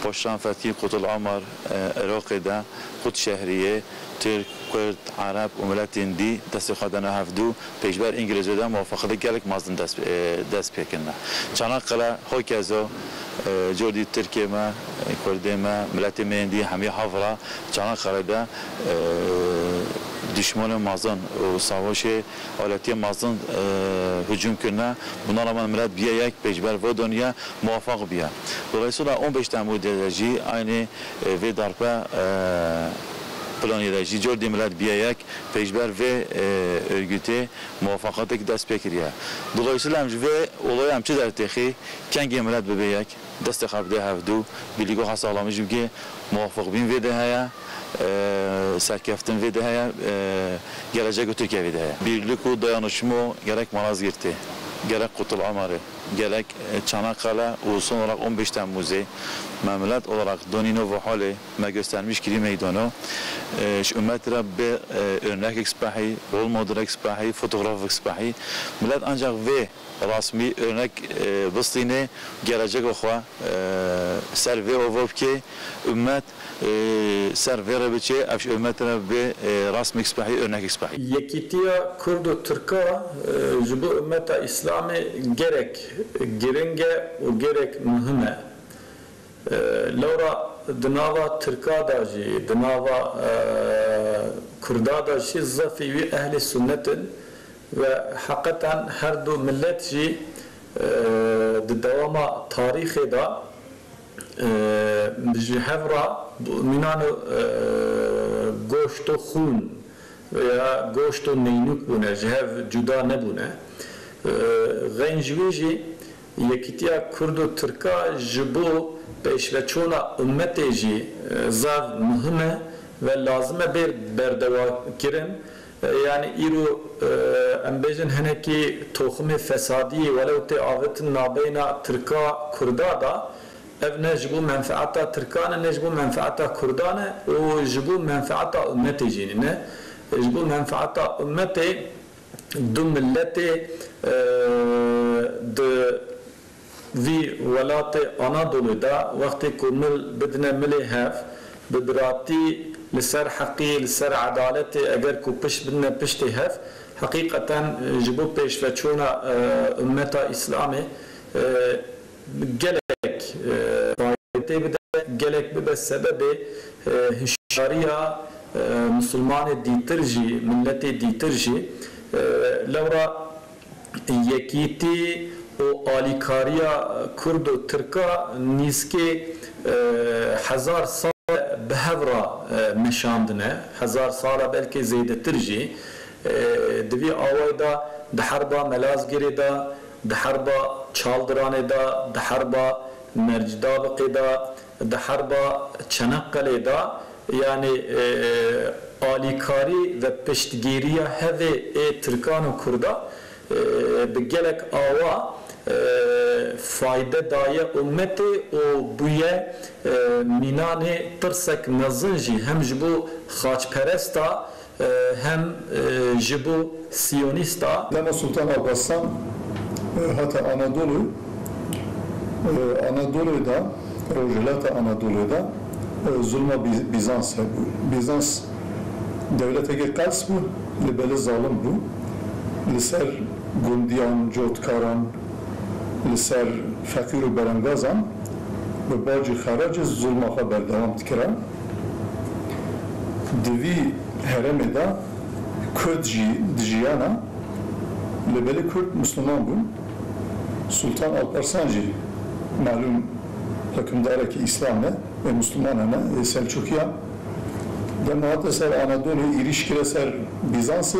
Paşran fetkî Qutul Amar, e, Iraqê de, Qut şehriyê, Tirk, Kurd, Ereb û miletên dî destê xwe dane hevdû, pêşber Îngilizê de muwafaqetê gelek mezin dest, e, dest pê kirine. Çanakkale, hakeza, e, cor dî Tirkê me, e, Kurdê me, miletê me yên dî hemî hevra Çanakkale de, e, düşmanê mezin û savaşê aletiyê mezin, e, hücum kirine. Buna rağmen milet biye yek pêşber ve doniye muwafaq biye. Dolayısıyla on beş Temmuzê de jî aynı, e, vê darbe, e, planê de jî cor dî milet biye yek pêşber vê, e, örgütê muwafaqatek dest pê kiriye. Dolayısıyla em ji vê olayê em çi dertêxî, kengê milet bibe yek, destê xwe bide hevdû, birlîgê xwe saxlamî jî bike, muwafiqbîn vê de heye, e, serkeftin vê de heye, e, gelecek û Tirkiye vê de heye. Birlik û dayanışma gerek Malazgirtê, gerek Qutul Amarê, gerek, e, Çanakkale û son olarak on beş Temmuzê me milet olarak donîno vo halê me göstermiş kirî meydano. E, ji ummet re bi, e, örnek spehî, rol modelek spehî, fotografek spehî. Milet ancak vê rasmî örnek, e, bistînê, gelecek xwe, e, ser vê ova bike, ummet, e, ser vê re biçe, ev ji ummet re bi, e, rasmek spehî, örnek spehî. Yekîtiya Kurd û Tirka, e, ji bo ummeta Îslamê gerek giring e û gerek muhim e. E, lewra di nava Tirka de jî, di nava, e, Kurda de jî zefî wî ehlê sunnet in ve heqeten her du millet jî, e, di dewama tarîxê de, e, ji hev re mînano, e, goşt û xûn veya goşt û neynûk bûne, ji hev cuda nebûne. E, xeyn ji wî jî Yekîtiya Kurd û Tirka ji bo pêşveçûna ummetê jî, e, zaf muhim e ve lazim e bêr berdewakirin. E, yanî îro, e, em bêjin hinekî toximê fesadiyê welew tê avêtin nabeyna Tirka Kurda da, ev ne ji bo menfeeta Tirkan e, ne ji bo menfeeta Kurdan e û ji bo menfeeta ummetê jî nîne. Ji bo menfeeta ummetê du miletê, e, di vî welatê Anadolê de wextê ku mil bidine milê hev, bi biratî li ser heqî, li ser edaletê, eger ku pişt bidine piştê hev, heqîqeten ji bo pêşveçûna, e, ummeta Îslamê, e, gelek, e, fayde tê bide, gelek bibe sebebê, e, hişyariya, e, misilmanê dîtir jî, miletê dîtir jî, e, lewra yekîtî û alîkariya Kurd û Tirka nîskê, e, hezar sal bi hev re, e, meşandine, hezar sala belkê zêdetir jî, e, di vî awayî de di herba Melazgirê de, di herba Çaldiranê de, di herba Mercdabiqê de, di herba Çeneqelê de, yanî, e, alîkarî ve piştgiriya hevê ê Tirkan û Kurda, e, bi gelek awa, e, fayde daye ummetê û bûye, e, mînanê tirsek mezin jî hem ji bo xaçperesta, e, hem, e, ji bo siyonîsta. Dema Sultan Alparslan, e, hate Anadolu, e, Anadolu'da, Rojhilata Anadolu'da, e, zulma Biz-, Bizans hebû. Bizans dewleteke qels bû, li belê zalim bû. Li ser gundiyan, cotkaran, li ser feqîr û berengazan bi bac û xeracê zulma xwe berdewam dikira. Di vî herêmê de Kurd jî dijiyana, li belê Kurd Misliman bûn. Sultan Alparslan jî malûm hikimdarekî Îslam e, ê Mislimanan e, ê Selçûkiyan. Dema hate ser Anadolê, êrîş kire ser Bîzansê,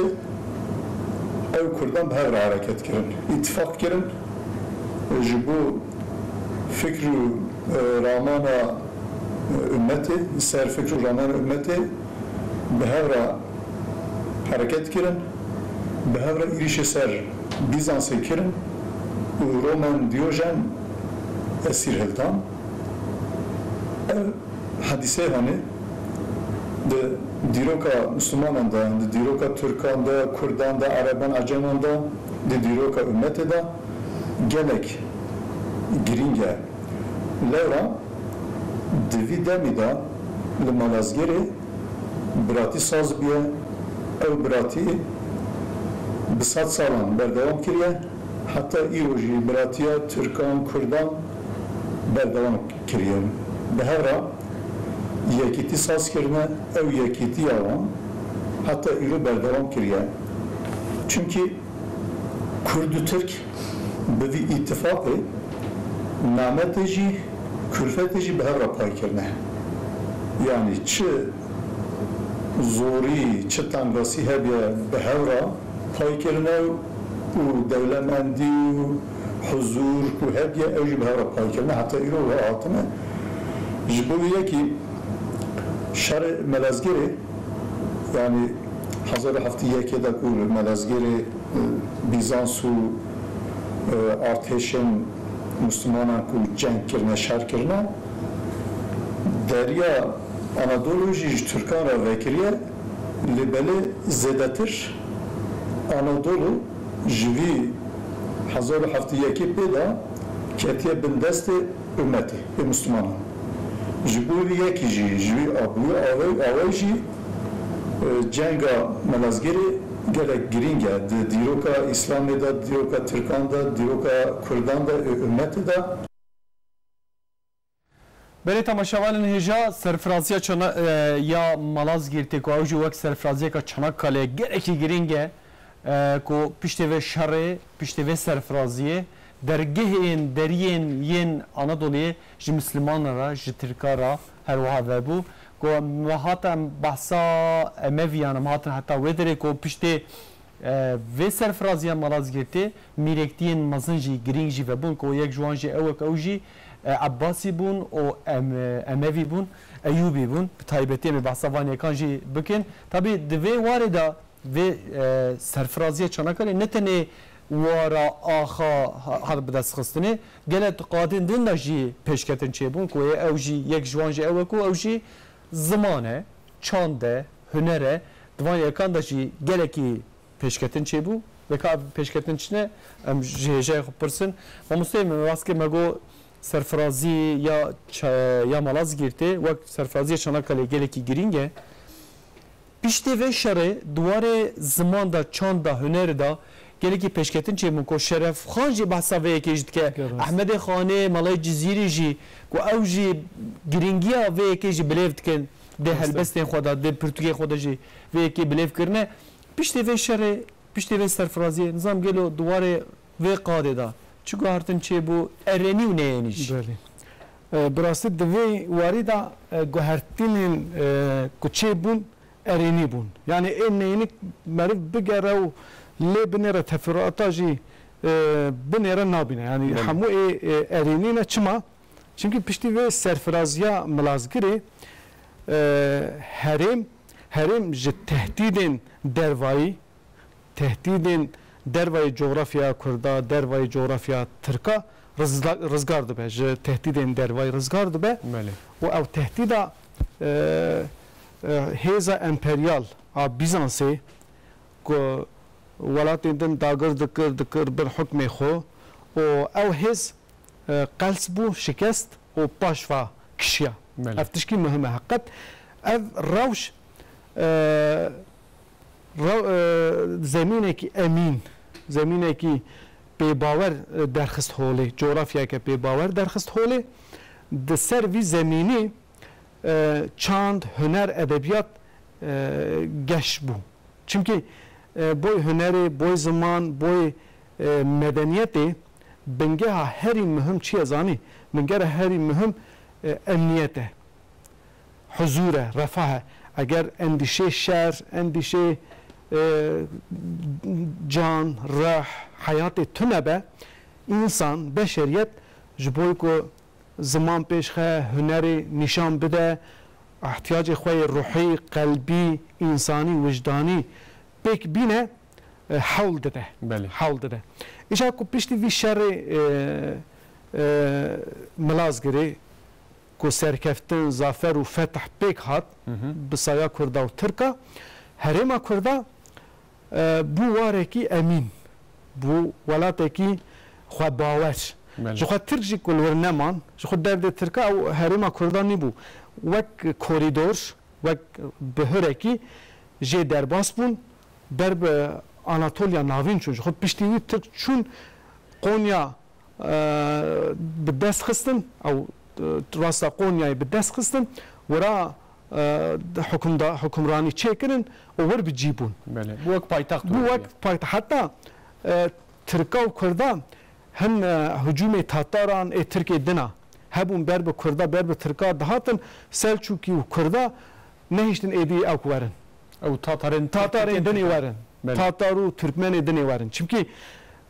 ew Kurdan bi hev re hereket kirin. Îtifaq kirin ji bo fikr û, e, ramana, e, ummetê, ser fikr û ramana ummetê bi hev re hereket kirin, bi hev re êrîşê ser Bîzansê kirin û Roman Diyojen esîr hildan. Ev hedîseyê hanê di dîroka Mislimanan de, di dîroka Tirkan de, Kurdan de, Ereban, Eceman de, di dîroka ummetê de gelek girîng e. Lewra di vî demî de li Malazgirê biratî saz bûye. Ew biratî bi sed salan berdewam kiriye. Heta îro jî biratiya Tirkan, Kurdan berdewam kiriye. Bi hev re yekîtî saz kirine, ew yekîtiya wan heta îro berdewam kiriye. Çimkî Kurd û Tirk bi vî îtifaqê nametê jî, kulfetê jî bi hev re pay kirine. Yanî çi zorî, çi tengasî hebiye bi hev re pay kirine û dewlemendî û huzûr ku hebiye ew jî bi hev re pay kirine. Heta îro wiha hatine. Ji bo vê yekî şerê Melezgirê, yanî hezar û heftê yekê de ku li Melezgirê, e, Bîzans û, e, artêşên Mislimanan ku ceng kirine, şer kirine, deriya Anadolu jî ji Tirkan re vekiriye, lê belê zêdetir Anadolu ji vî hezar û heftê yekê pê de ketiye bin destê ummetê, ê Mislimanan. Ji bo vî yekî jî, ji vî abûyê awey, awey jî, e, cenga Melazgirê gelek girîng e. Di dîroka Îslamê de, dîroka Tirkan de, dîroka Kurdan de, ê ummetê de. Belê temaşevanên hêja, serfiraziya Çana-, e, ya Malazgirtê ku ew jî wek serfiraziyeka Çanakkaleyê gelekî girîng e, e, ku piştê vê şerê, piştê vê serfiraziyê dergehên deriyên yên Anadoliyê ji Mislimanan re, ji Tirkan re her wiha vebû. Ku me hat em behsa Emeviyan, em hatin heta wê derê ku piştê E, vê serfiraziya Malazgirtê mîrektiyên mezin jî, girîng jî vebûn, ku yek ji wan jî ew e ku ew jî, e, Ebbasî bûn û Em-, Emevî bûn, Eyûbî bûn. Bi taybetî em ê behsa van yekan jî bikin. Tabî di vê warê de vê, e, serfiraziyê Çanakkale ne tenê wara axa ha-, hat bidestxistinê, gelek qadên din de jî pêşketin çêbûn, ku yê ew jî, yek ji wan jî ew e ku ew jî ziman e, çand e, huner e, di van yekan de jî gelekî pêşketin çêbû. Weka pêşketin çi ne? Em ji hêjayê xwe pirsin. Mamosteyê min rast kir me got serfirazî ya ça-, ya Malazgirtê wek serfiraziyê Çanakkale gelekî girîng e. Piştî vê şerê di warê ziman de, çand de, hunerê de gelekî pêşketin çêbûn ku Şeref Xan jî behsa vê yekê jî dike. Gelek rast. Ehmedê Xanê, Melayê Cizîrî jî ku ew jî girîngiya vê yekê jî bilêv dikin. Dê Rast e. helbestên xwe de, dê pirtûkên xwe de jî vê yekê bilêv kirine. Piştê vê şerê, piştê vê serfiraziyê, nizam gelo di warê vê qadê de çi guhertin çêbû, erênî û neyênî jî? Belê. E, bi rastî di vê warî de, e, guhertinên, e, ku çêbûn, erênî bûn. Yanî ê neyênî meriv bigere û lê binêre teferruata jî, e, binêre nabîne. Yanî Belê. hemû ê, e, erênî ne. Çima? Çimkî piştî vê serfiraziya Milazgirê, e, herêm, herêm ji tehdîdên dervayî, tehdîdên dervayî cografya Kurda, dervayî cografya Tirka rizda-, rizgar dibe, ji tehdîdên dervayî rizgar dibe. Belê. Û ew tehdîda, e, e, hêza emperyal a Bîzansê ku welatên din dagir dikir, dikir bin hukmê xwe û ew hêz, e, qels bû, şikest û paşva kişiya. Belê. Ev tişkî muhim e heqet. Ev rewş, e, Ra-, e, zemînekî emîn, zemînekî pêbawer, e, derxist holê, coğrafyayeke pêbawer derxist holê. Di ser vî zemînî, e, çand, huner, edebiyat, e, geş bû. Çimkî, e, boy hunerê, boy ziman, boy, e, medeniyetê, bingeha herî muhim çi ye zanî? Bingeha herî muhim, e, emniyet e. Huzur e, refah e. Eger endîşê şer, endîşê, e, can, reh, heyatê tune be, însan, beşeriyet ji bo ku ziman pêşxe, hunerê nîşan bide, ihtiyacê xwe yê ruhî, qelbî, însanî, wijdanî pêk bîne, e, hewl dide. Belê. Hewl dide. Îja ku piştî vî şerê, e, e, Milazgirê, ku serkeftin, zafer û fetih pêk hat, Hı hı. bi saya Kurda û Tirka, herêma Kurda, e, bû warekî emîn, bû welatekî xwebawer. Belê. Ji xwe Tirk jî ku li wir neman, ji xwe derdê Tirka ew herêma Kurda nîbû. Wek korîdor, wek bihirekî jê derbas bûn, ber bi Anatoliya Navîn çûn. Ji xwe piştî wî Tirk çûn Konya, e, bi dest xistin, ew, e, rasta Qonyayê bi dest xistin, wira, e, hukimda-, hukimranî çêkirin û wir bi cî bûn. Belê. Bû wek paytext Bû wek wekî. paytext. Heta, e, Tirka û Kurda hin, e, hicûmê Tataran ê Tirkê dina hebûn, ber bi Kurda, ber bi Tirka dihatin, Selçûkî û Kurda nehiştin êdî ew ku werin. Ew Tatarên Tatarên Tirkên dinê Tirkan. werin. Belê. Tatar û Tirkmenê dinê werin. Çimkî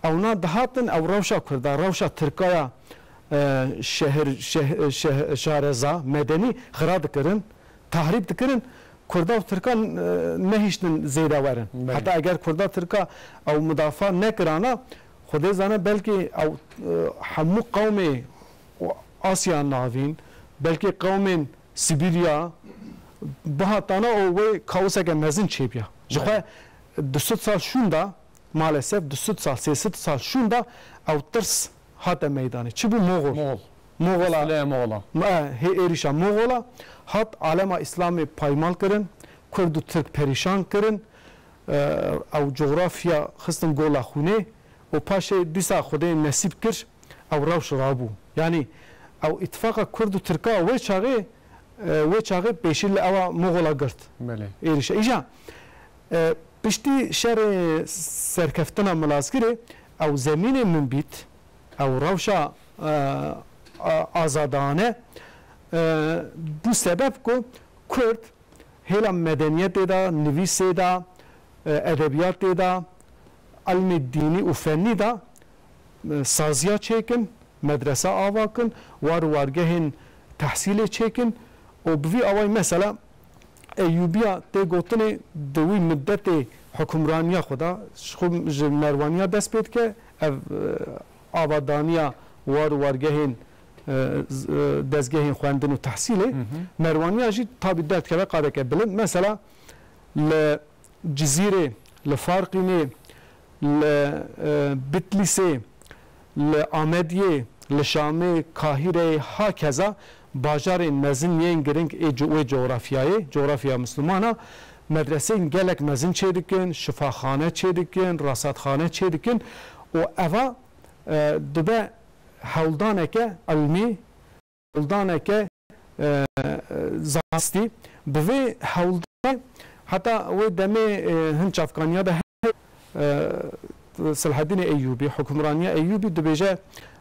ewna dihatin, ew rewşa Kurda, rewşa Tirkaya, e, şehir, şeh-, şeh-, şareza, medenî xira dikirin, tahrîb dikirin. Kurda û Tirkan, e, nehiştin zêde werin. Belê. Heta eger Kurda Tirka ew mudafa nekirana, Xwedê zane belkî ew, e, hemû qewmê Asya Navîn, belkî qewmên Sibîrya bihatana û wê kaoseke mezin çêbiya. Ji xwe Belê. du sed sal şûnda, maalesef du sed sal, sê sed sal şûnda ew tirs hate meydanê. Çi bû? Moxol. Moxol. Moxola. Meseleya Moxola. Ma, hê êrîşa Moxola hat alema Îslamê paymal kirin, Kurd û Tirk perîşan kirin, e, ew coxrafya xistin gola xûnê û paşê dîsa Xwedê nesîb kir, ew rewş rabû. Yanî ew îtifaqa Kurd û Tirka wê çaxê, e, wê çaxê pêşî li ewa Moxola girt. Belê. Êrîşa. Îja, e, piştî şerê serkeftina Milazgirê ew zemînê min bît, ew rewşa, e, a-, azadane, e, bû sebeb ku Kurd hêla medeniyetê de, nivîsê de, e, edebiyatê de, ilmê dînî û fennî de, e, saziya çêkin, medrese ava kin, war û wargehên tehsîlê çêkin û bi vî awayî mesela Eyûbiya tê gotinê di wî middetê hukimraniya xwe de, ji xwe ji Merwaniya dest pê dike, ev, e, avadaniya war û wargehên, e, z-, e, dezgehên xwendin û tehsîlê. Hı hı. Merwaniya jî tabî derdikeve qadeke bilind. Mesela li Cizîrê, li Farqînê, li, e, Bitlîsê, li Amediyê, li Şamê, Kahîreyê, hakeza bajarên mezin yên giring ê co-, wê coxrafyayê, coxrafya Mislimana, medreseyên gelek mezin çêdikin, şifaxane çêdikin, resatxane çêdikin û eva, e, dibe hewldaneke ilmî, hewldaneke, e, zanistî. Bi vê hewldanê heta wê demê, e, hin çavkaniya de heye, e, Selahedînê Eyûbî, hukimraniya Eyûbî dibêje,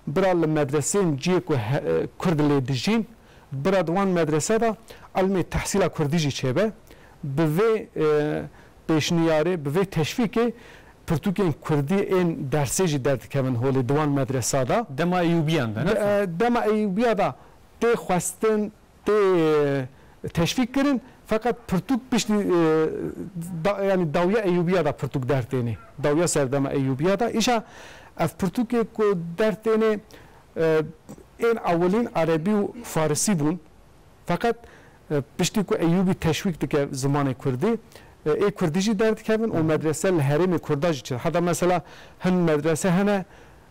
bira li medreseyên cihê ku he-, e, Kurd lê dijîn, bira di wan medrese de ilmê tehsîla Kurdî jî çêbe. Bi vê, e, pêşniyarê, bi vê teşvîkê pirtûkên Kurdî ên dersê jî derdikevin holê di wan medresa de. Dema Eyûbiyan de, ne? De-, e, dema Eyûbiya de tê xwestin, tê, e, teşvîk kirin, feqet pirtûk piştî, e, da-, yanî dawiya Eyûbiya de pirtûk dertênê. Dawiya serdema Eyûbiya de. Îşa ev pirtûkê ku dertênê, E, ên ewilîn erebî û farisî bûn. Feqet, e, piştî ku Eyûbî teşwîk dike zimanê kurdî, e, ê kurdî jî derdikevin û medrese li herêmê kurda jî çêdibe. Heta mesela hin medrese hene,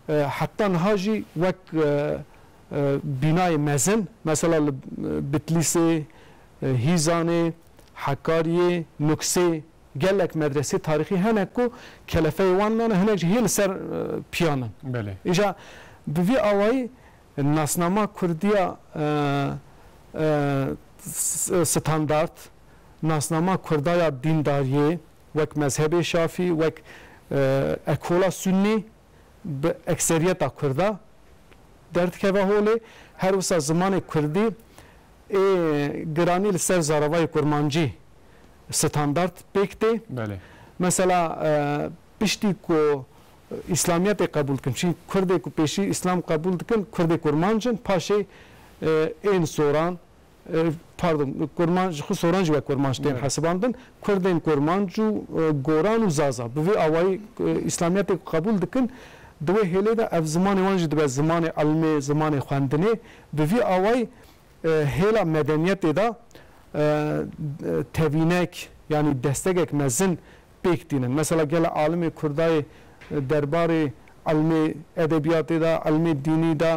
e, heta niha jî wek, e, e, bînayê mezin, mesela li, e, Bitlîsê, e, Hîzanê, Hekariyê, Nuksê, gelek medresê tarîxî hene ku kelefeyê wan mane, hinek jî hê li ser, e, piyan in. Belê. Îja bi vî awayî nasnama kurdiya, e, e, s-, standart, nasnama kurda ya dîndariyê, wek mezhebê şafî, wek, e, ekola sunnî, bi ekseriyeta kurda derdikeve holê. Her wisa zimanê kurdî ê giranî li ser zaravayê kurmancî standart pêk tê. Belê. Mesela, e, piştî ku îslamiyetê qebûl dikin, çi kurdê ku pêşî îslam qebûl dikin, kurdê kurmanc in, paşê, e, ên soran, e, pardon, kurmanc, ji xwe soran jî wek kurmanc tên Evet. hesibandin, kurdên kurmanc û, e, goran û zaza. Bi vî awayî, e, îslamiyetê ku qebûl dikin, di wê hêlê de ev zimanê wan jî dibe zimanê ilmê, zimanê xwendinê. Bi vî awayî, e, hêla medeniyetê de, e, tevînek, yanî destegek mezin pêk tînin. Mesela gelek alimê kurdayê, e, derbarê ilmê edebiyatê de, ilmê dînî de,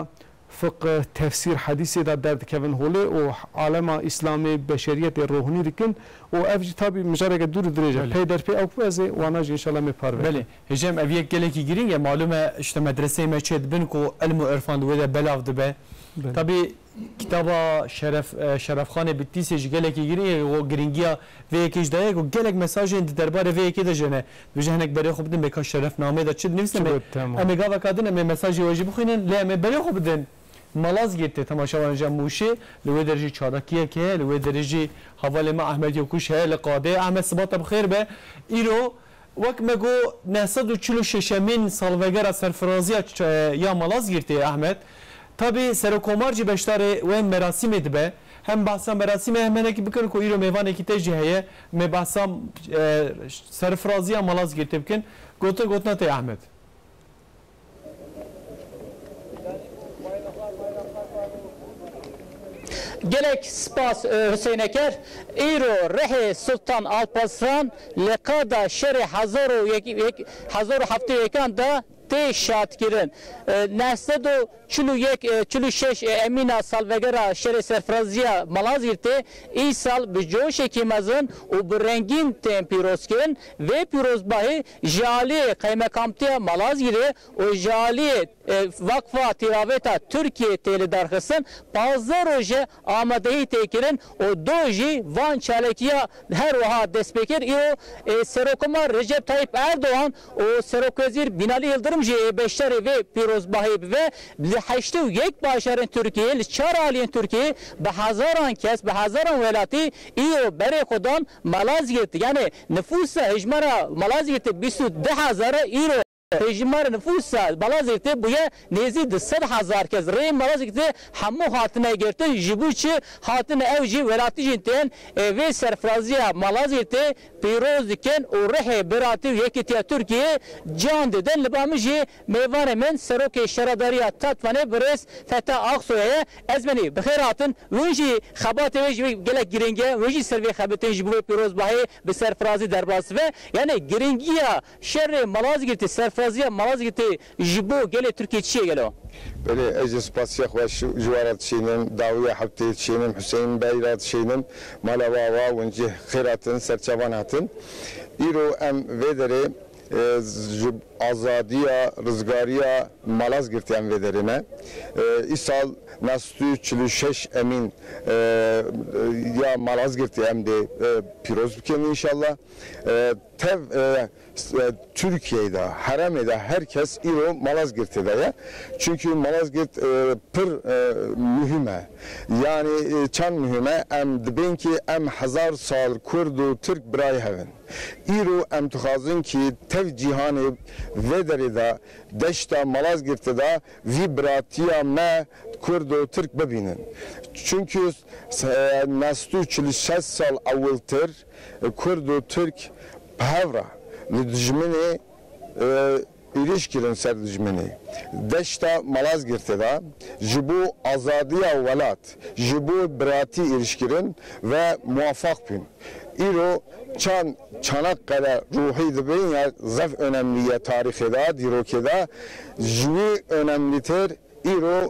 fiqh, tefsîr, hedîsê de derdikevin holê û alema îslamê, beşeriyetê rohnî dikin û ev jî tabî mijareke dûr û dirêj e. Belê. Pey derpê ew ku ez ê wana jî înşallah em ê parve Belê. Hêjî, ev yek gelekî girîng e. Malûm e, işte, medreseyê me çêdibin ku ilm û irfan di wê de belav dibe. Belê. Tabî kitaba Şeref, e, Şerefxanê Bitlîsê jî gelekî girîng e, o girîngiya vê yekê jî daye ku gelek mesajên di derbarê vê yekê de jî hene. Dibêje hinek berê xwe bidin, bê ka şerefnameyê de çi dinivîse, Çi em ê, got, tamam. em ê gaveka din em ê mesajê we jî bixwînin, lê em ê berê xwe bidin Malazgirtê, temaşevanên ji Mûşê, li wê derê jî çalakiyek heye, li wê derê jî hevalê me Ahmet Yokuş heye, li qadê. Ahmet, sibata bi xêr be. Îro Wek me got, neh sed û çil û şeşemîn salvegera serfiraziya ç-, ya Malazgirtê ye, Ahmet. Tabî Serokomar jî beşdarê wê merasîmê dibe. Hem behsa merasîmê hem hinekî bikin ku îro mêvanekî te jî heye. Me behsa, e, serfiraziya Malazgirtê bikin. Gotin gotina te, Ahmet. Gelek spas, e, Huseyneker. Îro rihê Sultan Alparslan li qada şerê hezar û yek, yek, hezar û heftê û yekan de tê şadkirin. E, neh sed û çil û yek, e, çil û şeş, e, emîna salvegera şerê serfiraziya Malazgirtê îsal bi coşekî mezin û bi rengîn tên pîrozkirin. Vê pîrozbahî ji aliyê Qeymekamtiya Malazgirê û ji aliyê, e, Vakfa Tîravêta Tirkiyê tê lidarxistin, pazdeh roj e amadehî tê kirin û do jî van çalekiya her wiha dest pê kir. Îro, e, Serokomar Recep Tayyip Erdogan û Serokwezîr Binali Yildirim jî ê beşdarê vê pîrozbahiyê bibe. Li heştê û yek bajarên Tirkiyê, li çar aliyên Tirkiyê bi hezaran kes, bi hezaran welatî îro berê xwe dan Malazgirt. Yani nifûsa hejmara Malazgirtê bîst û du hezar e, îro hejmara nifûsa Malazgirtê bûye nêzî du sed hezar kes. Rêyê Malazgirtê hemû hatine girtin. Ji bo çi hatine ew jî welatî jî tên, e, vê serfiraziya Malazgirtê pîroz dikin û rihê biratî û yekîtiya Tirkiyê can didin. Li ba min jî mêvanê min Serokê Şaredariya Tatvanê birêz Feta Aksoy ye. Ez benî bi xêr hatin. Wê jî xebatê wê jî gelek girîng e. Wê jî ser vê xebitên ji bo vê pîrozbahê bi serfirazî derbas dibe. Yani girîngiya şerê Malazgirtê, serfiraziya Malazgirtê ji bo gelê Tirkiyê çi ye gelo? Belê, ez jî spasiya xwe ji, ji we re dişînim, dawiya heptê dişînim, Hüseyin Bey re dişînim, mala we ava hûn jî xêr hatin, serçavan hatin. Îro em vê derê, e, ji azadiya, rizgariya Malazgirtê em vê derê ne. E, îsal neh sed û çil û şeş emîn, e, ya Malazgirtê em dê, e, pîroz bikin înşallah. E, tev, e, s-, e, Tirkiyeyê de, herêmê de her kes îro Malazgirtê de ye. Çünkü Malazgirt, e, pir, e, mühim e. Yani, e, çend mühim e? Em dibên ki em hezar sal Kurd û Tirk birayê hev in. Îro em dixwazin ki tev cîhanê vê derê de, deşta Malazgirtê de vî biratiya me Kurd û Tirk bibînin. Çünkü s-, e, neh sed û çil û şeş sal ewiltir Kurd û Tirk bi hev re li dijminê, e, êrîş kirin ser dijminê. Deşta Malazgirtê de ji bo azadiya welat, ji bo biratî êrîş kirin ve muwefeq bûn. Îro çand Çanakkale ruhî dibin ya zef önemli ye tarîxê de, dîrokê de. Ji wî önemlîtir îro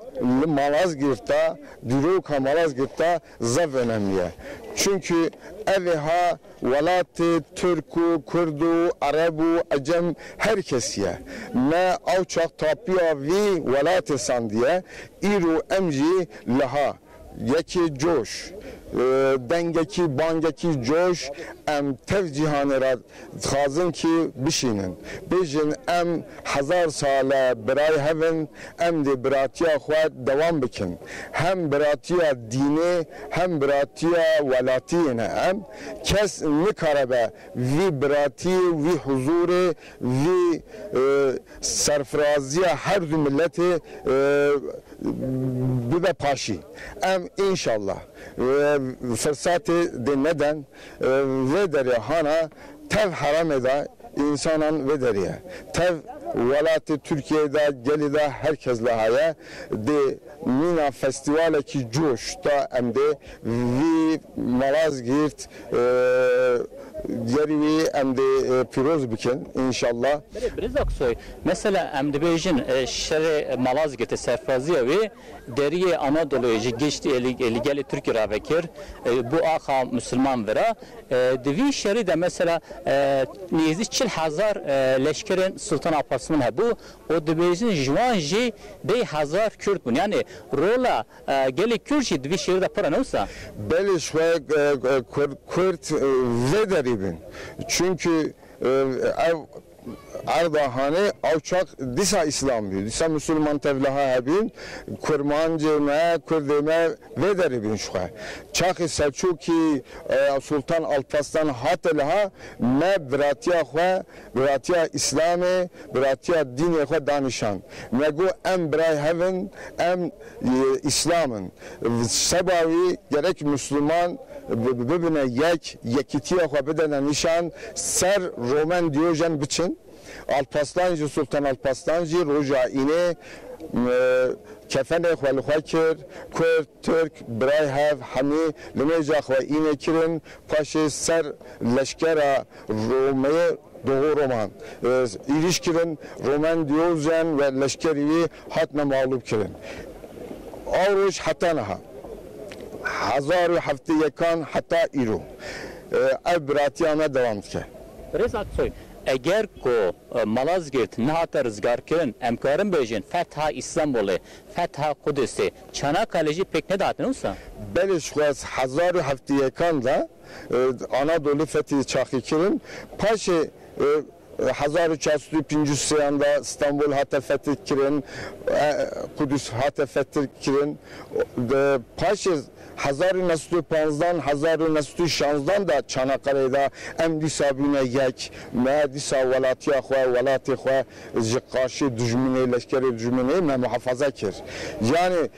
li Malazgirt de, dîroka Malazgirt de zef önemli ye. Çünkü evê ha welatê Tirk û Kurd û Ereb û Ecem her kes ye. Me ew çax tapiya vî welatê sandiye, îro em jî liha yekê coş, e, dengekî, bangekî coş, em tev cîhanê re dixwazin kî bişînin. Bêjin, em hezar sale birayê hev in, em dê biratiya xwe dewam bikin. Hem biratiya dînê, hem biratiya welatiyê ne em. Kes nikaribe vî biratiyê, vî huzurê, vî, e, serfiraziya her du miletê, e, bibe paşî. Em înşallah, e, firsatê dê neden, e, vê derê hana tev heramê de însanan vê derê ye. Tev welatê Tirkiyeyê de, gelê de her kes liha ye. Dê mîna festîvalekî coş da em dê vî Malazgirt, e, gerî wî em dê, e, pîroz bikin înşallah. Belê, Birêz Aksoy, mesela em dibêjin, e, şerê Malazgirtê serfiraziya wê deriyê Anadoluyê ji gişt, e, li, li gelê Tirkî ravekir, e, bû axa Musulman vira. E, di vî şerî de mesela, e, nêzî çil hezar, e, leşkerên Sultan Alparslan hebû û dibêjin ji wan jî deh hezar Kurd bûn. Yani rola, e, gelê Kurd jî di vî şerî de pir e, ne wisa? Belê, ji xwe, e, e, Kurd, Kurd, e, vê derî bin. Çünkü, e, ev Erda hanê ew çax dîsa Îslam bû. Dîsa Musulman tevliha hebûn. Kurmancê me, Kurdê me vê derê bûn ji xwe. Çaxê Selçukî, e, Sultan Alparslan hate liha, me biratiya xwe, biratiya Îslamê, biratiya dînê xwe danîşan. Me got, em birayê hev in, em, e, Îslam in. Seba wî gerek Musulman bi-, bi-, bibine yek, yekîtiya xwe bidene nîşan, ser Romen Diyojen biçin. Alparslan jî, Sultan Alparslan jî roja înê, e, kefenê xwe li xwe kir, Kurd, Tirk, birayê hev, hemî li mêja xwe înê kirin, paşê ser leşkera Romeyê Doğu Roman, e, êrîş kirin, Romen Diyojen ve leşkerî wî hatine mexlûb kirin. Ew roj heta niha, hezar û heftê yekan heta îro, e, ev biratiya me dewam dike. Birêz Aksoy, eger ku, e, Malazgirt nehate rizgarkirin, em karin bêjin fetha Îstanbulê, fetha Qudusê, Çanakkale jî pêk nedihatin wisa? Belê, ji xwe hezar û heftê yekan de, e, Anadolê fethî çaxî kirin. Paşê, e, hezar û çar sed û pêncî û sêyan de Stenbol hate fethî kirin, e, Qudus hate fethî kirin. De, paşê hezar û neh sed û panzdan, hezar û neh sed û şanzdan de Çanakkale de em dîsa bûne yek. Me dîsa welatiya xwe, welatê xwe ji qarşî dijminê, leşkerê dijminê me muhafaza kir. Yani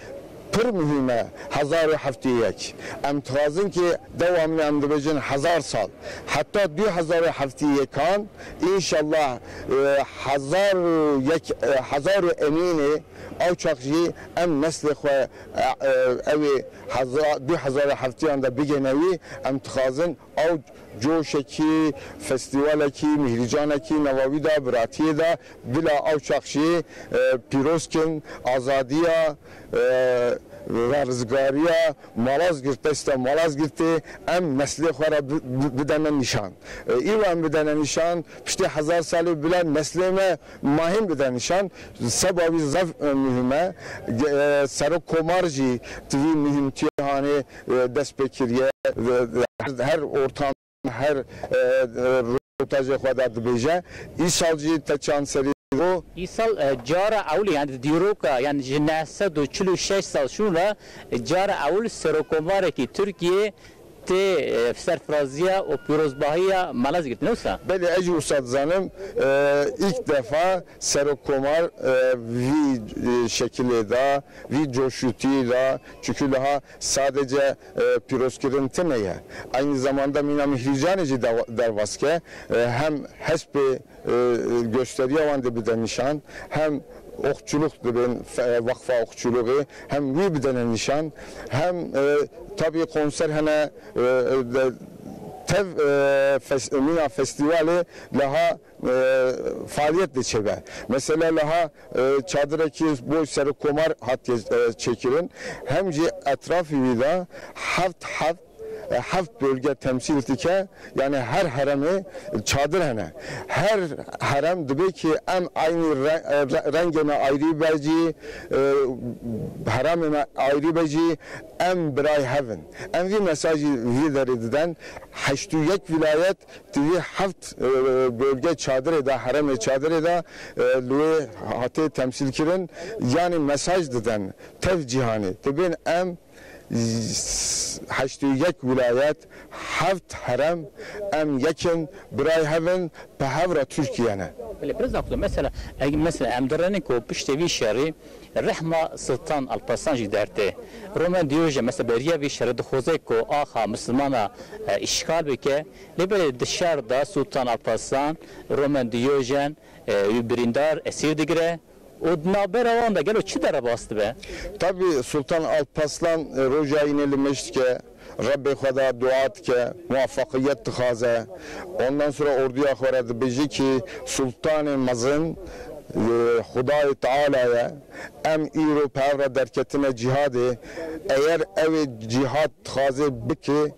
pir muhîm e hezar û heftê yek. Em dixwazin ki dewamlı em dibêjin hezar sal. Heta du hezar û heftê yekan, înşallah, e, hezar û yek, e, hezar û emînê ew çax jî em neslê xwe, e, e, ew ê heza-, du hezar û heftiyan de bigêne wî, em dixwazin ew coşekî, festîvalekî, mîhrîcanekî nava wî de, biratiyê de, bila ew çax jî, e, pîroz kin, azadiya, e, ve rizgariya Malazgirt, desta Malazgirtê em neslê xwe re bi-, bi-, bidene nîşan. E, îro em bidene nîşan, piştî hezar salê bila neslê me ma hîn bide nîşan. Seba wî zaf, e, muhîm e. Ge-, e, Serok Komar jî di vî muhîmtiya hanê, e, dest pê kiriye. E, her, her ortam, her, e, e, rotajê xwe de dibêje. Îsal jî te çand serî ro. Îsal, e, cara ewlî, yani di dîroka, yani ji neh sed û çil û şeş sal şûn re, e, cara ewil Serokkomarekî Tirkiyê tê, e, serfiraziya û pîrozbahiya Malazgirtê, ne wisa? Belê, ez jî wisa dizanim, e, ilk defa Serokkomar, e, vî, e, şekilê de, vî coşûtî de, çünkü liha sadece, e, pîrozkirin tine ye. Aynı zamanda mîna mîhrîcanê jî dewa-, derbas ke, e, hem hespê, e, e, gösteriya wan de bide nîşan, hem okçuluk dibên fe-, vakfa okçuluğê, hem wî bidene nîşan, hem, e, tabii konser hene, e, e, de, tev, e, fes-, mîna festîvalê leha, e, faaliyet de çêbe. Mesela leha, e, çadirekî bo serokkomar hatiye, e, çêkirin. Hem jî etrafî wî de heft, heft e, heft bölge temsîl dike. Yani her heremê çadir hene. Her herem dibe ki em aynî re-, e, re-, rengê me ayrî be jî, e, heremê me ayrî be jî, em biray hev in. Em vî mesajî vî derê diden. Heşt û yek vilayet di vî heft, e, bölge çadirê de, heremê çadirê de, e, li wê hatê temsîl kirin. Yani mesaj diden tev cîhanê. Dibên em heşt û yek wilayet, heft herem, em yek in, birayê hev in, bi hev re Tirkiye ne. Belê, birêz Abdullah, mesela, eg-, mesela, em direnin ku piştê vî şerî rehma Sultan Alparslan jî dertê. Romen Diyojen, mesela, beriya vî şerî dixwaze ku axa Mislimana, e, îşgal bike. Lê belê di şer de Sultan Alparslan, Romen Diyojen, e, wî birîndar, esîr digire. Û di navbera wan de gelo çi derebas dibe? Tabii Sultan Alparslan, e, roja yînê li mêj dike, Rebbê xwe de dua dike, muwafaqiyet dixwaze. Ondan sonra orduya xwe re dibêje ki Sultanê mezin, e, Xudayê Teala ye. Em îro pevra derketine cihadê. Eğer ew ê cihad dixwaze bike,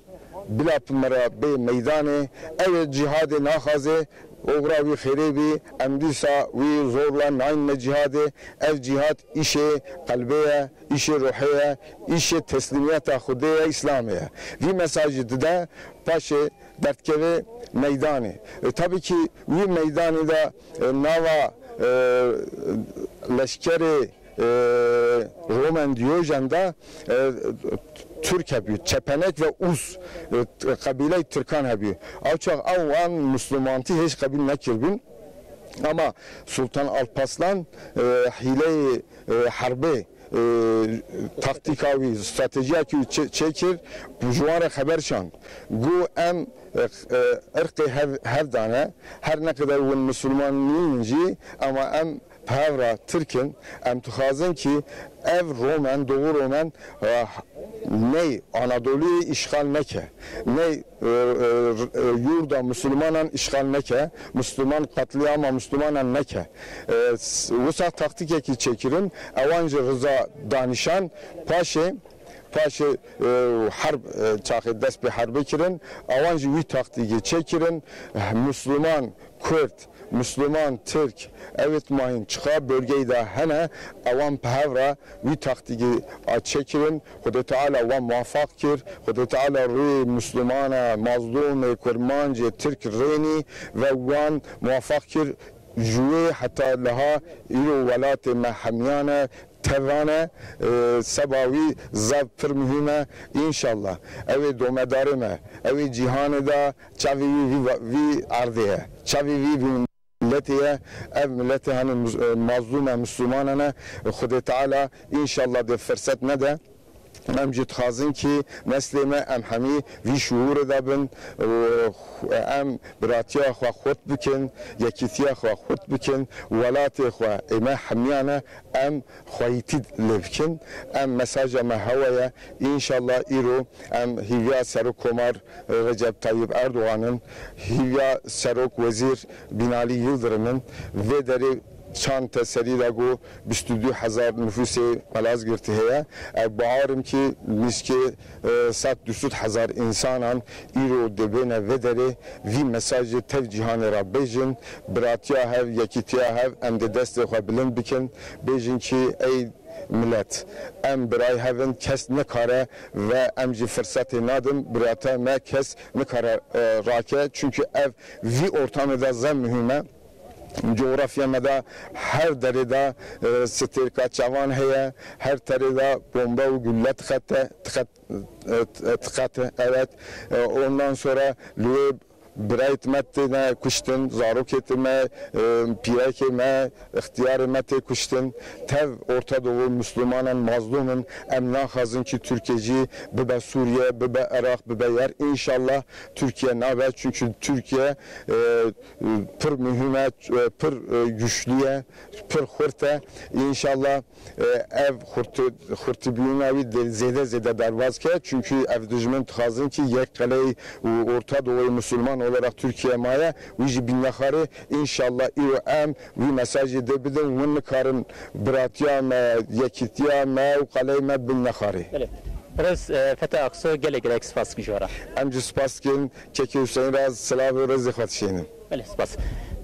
bila pimira bê meydanê, ew ê cihadê naxwaze, oxira wî xêrê bî, em dîsa wî zorla nayînme cihadê. Ev cihad îşê qelbê ye, îşê ruhê ye, îşê teslîmiyeta Xwedê ye, Îslamê ye. Vî mesajî dide, paşê derdikeve meydanê. E, tabii ki wî meydanê de, e, nava, e, leşkerê e, Roman Diyojen de, e, Türk hebû, çepenek ve uz, e, t-, qebîleyê Tirkan hebû. Ew çax ew wan Müslümantî hêj qebîl nekiribûn. Ama Sultan Alparslan, e, hîleyê, e, herbê, e, taktîka wî, stratejiya wî çê-, çêkir, ji wan re xeber şand. Got em, e, e, irqê hev, hev dane, her ne qeder hûn Müslüman nîn jî, ama em pevra Tirk in, em dixwazin ki ev Romen, Doğu Romen, eh, ney Anadolu'yê îşxal neke, ney, eh, eh, eh, yurda Müslümanan îşxal neke, Müslüman qetlîama Müslümanan neke. Eh, s-, wisa taktîkekî çêkirin, ewan jî riza danîşan, paşê, paşê, eh, herb, eh, çaxê dest bi herbê kirin, ewan jî wî taktîkê çêkirin, eh, Müslüman, Kurd, Misliman, Tirk, ew ê dimayîn çiqa bölgeyê de hene, ewan bi hev re wî taktîkê a çêkirin. Xwedê Teala wan muwafaq kir. Xwedê Teala rûyê Mislimana, mazlûmê, Kurmancê, Tirk rênî ve wan muwafaq kir. Ji wê heta liha îro welatê me hemiyan e, tevan e, e, seba wî zaf pir muhîm e. Înşallah. Ew ê domedarê me, ew ê cîhanê de çavê wî vî va-, vî erdê ye. Çavê wî vî miletê ye. Ev miletê hene muz-, e, mazlûm e, Mislimanan e. Xwedê Teala înşallah dê firset nede. Em jî dixwazin kî neslê me em hemî vî şuûrê de bin. E, em biratiya xwe xurt bikin, yekîtiya xwe xurt bikin, welatê xwe ê me hemiyan e. Em xweyîtî lê bikin. Em mesaja me hewa ye. Înşallah îro em hîviya Serokkomar Recep Tayyip Erdogan in, hîviya Serok Wezîr Binalî Yildirim in. Vê derê çand te serî de got bîst û du hezar nifûsê Malazgirtî heye. Ev bawer im kî nîzkê, e, sed du sed hezar însanan îro dê bêne vê derê vî mesajê tev cîhanê re bêjin. Biratiya hev, yekîtiya hev, em dê destê xwe bilind bikin. Bêjin kî ey milet, em birayê hev in, kes nikare ve em jî firsetê nadin, birata me kes nikare, e, rake. Çunkî ev vî ortamê de zaf muhîm e. Coğrafya me de her derê de, e, stêrka çavan heye, her derê de bombe û gulle diqete, diqet-, e, diqete, evet. E, ondan sonra li wê Birayê me têne kuştin, zarokê te me, e, pîrekê me, ixtiyarê me tê kuştin. Tev Orta Doğu Müslümanan mazlûm in. Em naxwazin ki Tirkiye jî bibe Sûriye, bibe Iraq, bibe yer. Înşallah Tirkiye nabe. Çünkü Tirkiye, e, pir muhîm e, e, pir, e, güçlü ye, pir xurt e. Înşallah, e, ev xurt-, xurtibûna wî de zêde zêde derbas ke. Çünkü ev dijmin dixwazin ki yek qeleyê û Orta Doğuyê Musulman olarak Tirkiye maye, wî jî bîne xarê. Înşallah îro em wî mesajê dê bidin, hûn nikarin biratiya me, yekîtiya me û qeleyê me bîne xarê. Belê. Birêz, e, Fetah Aksu, gelek gelek spas dikim ji we re. Em jî spas dikin. Kekê Hüseyin re silav û rêzê xwe dişînin. Belê, spas.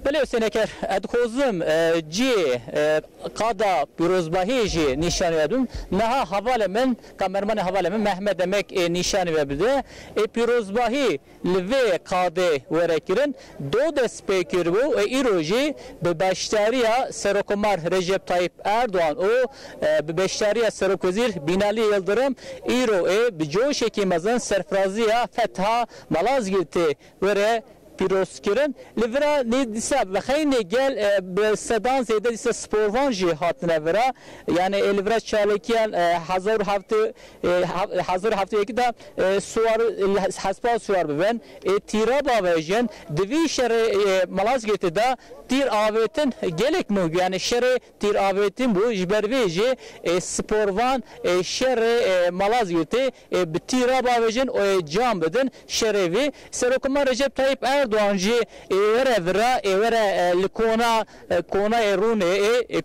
Belê, Hüseyin Eker, ez dixwazim, e, cihê, e, qada pîrozbahiyê jî nîşanî we bidim. Niha hevalê min, kamermanê hevalê min Mehmet Emek, e, nîşanî we bide. E, pîrozbahî li vê qadê were kirin, do dest pê kiribû û îro jî bi beşdariya Serokomar Recep Tayyip Erdoğan û, e, bi beşdariya Serokwezîr Binali Yildirim îro ê bi coşekî mezin serfiraziya Fetha Malazgirtê were pîroz kirin. Li vira nê dîsa vexeynê gel, e, bi sedan zêde dîsa sporvan jî hatine vira. Yani, e, li vira çalekiyan, e, hezar û heft, e, ha-, hezar û heft û yek de, e, suwar, e, hespa suwar bibin. E, tîra bavêjin. Di vî şerê, e, Malazgirtê de tîr avêtin gelek mû, yani şerê tîr avêtin bû. Ji ber vê jî, e, sporvan, e, şerê, e, Malazgirtê, e, bi tîra bavêjin û, e, can bidin şerê vî. Serokkoman Recep Tayyip Erdoğan jî, e, were vira, e, were, e, li kona, e, kona, e, rûnê, e, e,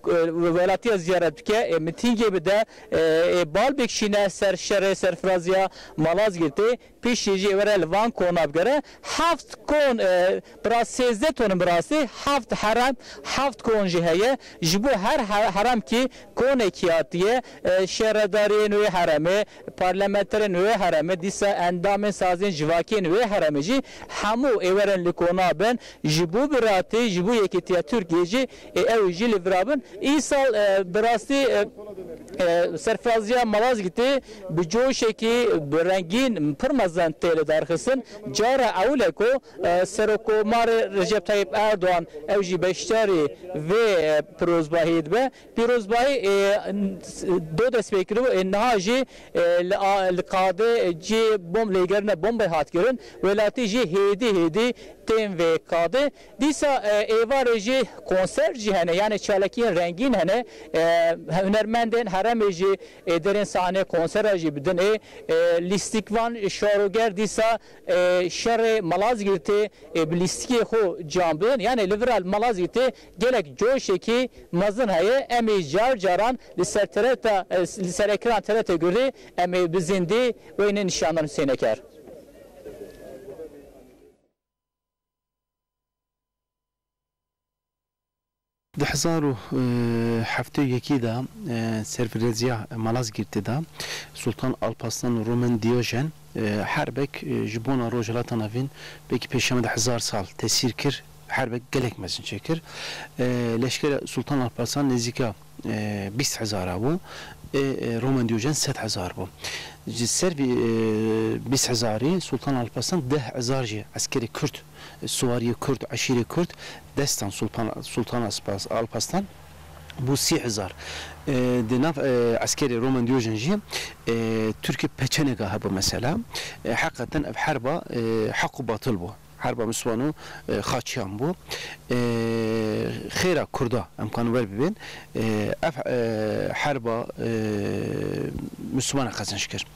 welatiya ziyaret bike, e, mitîngê bide, e, e, bal bikişîne ser şerê serfiraziya Malazgirtê. Piştî jî were li van kona bigere. Heft kon, e, bi rast sêzdeh ton in bi rastî, heft herem, heft kon jî heye. Ji bo her he-, herem kî konekî hatiye, e, şaredariyên wê heremê, parlamenterên wê heremê, dîsa endamên saziyên civakî yên wê heremê jî hemû ê werin li kona bin. Ji bo biratî, ji bo yekîtiya Tirkiyê jî, ê, ew jî li vira bin. Îsal, e, bi rastî, e, e, serfiraziya Malazgirtê bi coşekî bi rengîn pir mezin tê lidarxistin. Cara ewil e ku, e, Serokkomarê Recep Tayyip Erdoğan ew jî beşdarî vê, e, pîrozbahiyê dibe. Pîrozbahî, e, do dest pê kiribû, e, niha jî, e, li a-, li qadê cihê bom-, lêgerîna bombê hat kirin. Welatî jî hêdî hêdî tên vê qadê. Dîsa, e, êvarê jî konser jî hene, yani çalakiyên rengîn hene. E, hunermendên heremê jî, e, derên sahnê konsera jî bidin ê. E, lîstikvan şaroger dîsa, e, şerê Malazgirtê, e, bi lîstikê xwe can bidin. Yani li vira Malazgirtê gelek coşekî mezin heye. Em ê car caran li ser T R T, e, li ser ekran T R T Gurdî em ê bi zindî weyne nîşandan Hüseyin Eker. Di hezar û heftê û yekê de, e, serfiraziya Malazgirtê de Sultan Alparslan û Roman Diyojen, e, herbek, e, ji bona Rojhilata Navîn belkî pêşiya me de hezar sal tesîr kir, herbek gelek mezin çêkir. E, leşkera Sultan Alparslan nêzîka, e, bîst hezar a bû, ê, e, Roman Diyojen sed hezar bû. Ji ser vî, e, bîst hezarî Sultan Alparslan deh hezar jî eskerê Kurd, e, suwariyê Kurd, eşîrê Kurd destan Sultan, Sultan Aspas-, Alparslan bû sî hezar. E, di nav, e, eskerê Roman Diyojen jî, e, Tirkê peçeneka hebû mesela. E, heqeten ev herba, e, heq û batil bû. Herba Miswan û, e, Xaçiyan bû. E, xêra Kurda em kanin wer bibên. E, ev, e, herba, e, Miswana qezenc kir.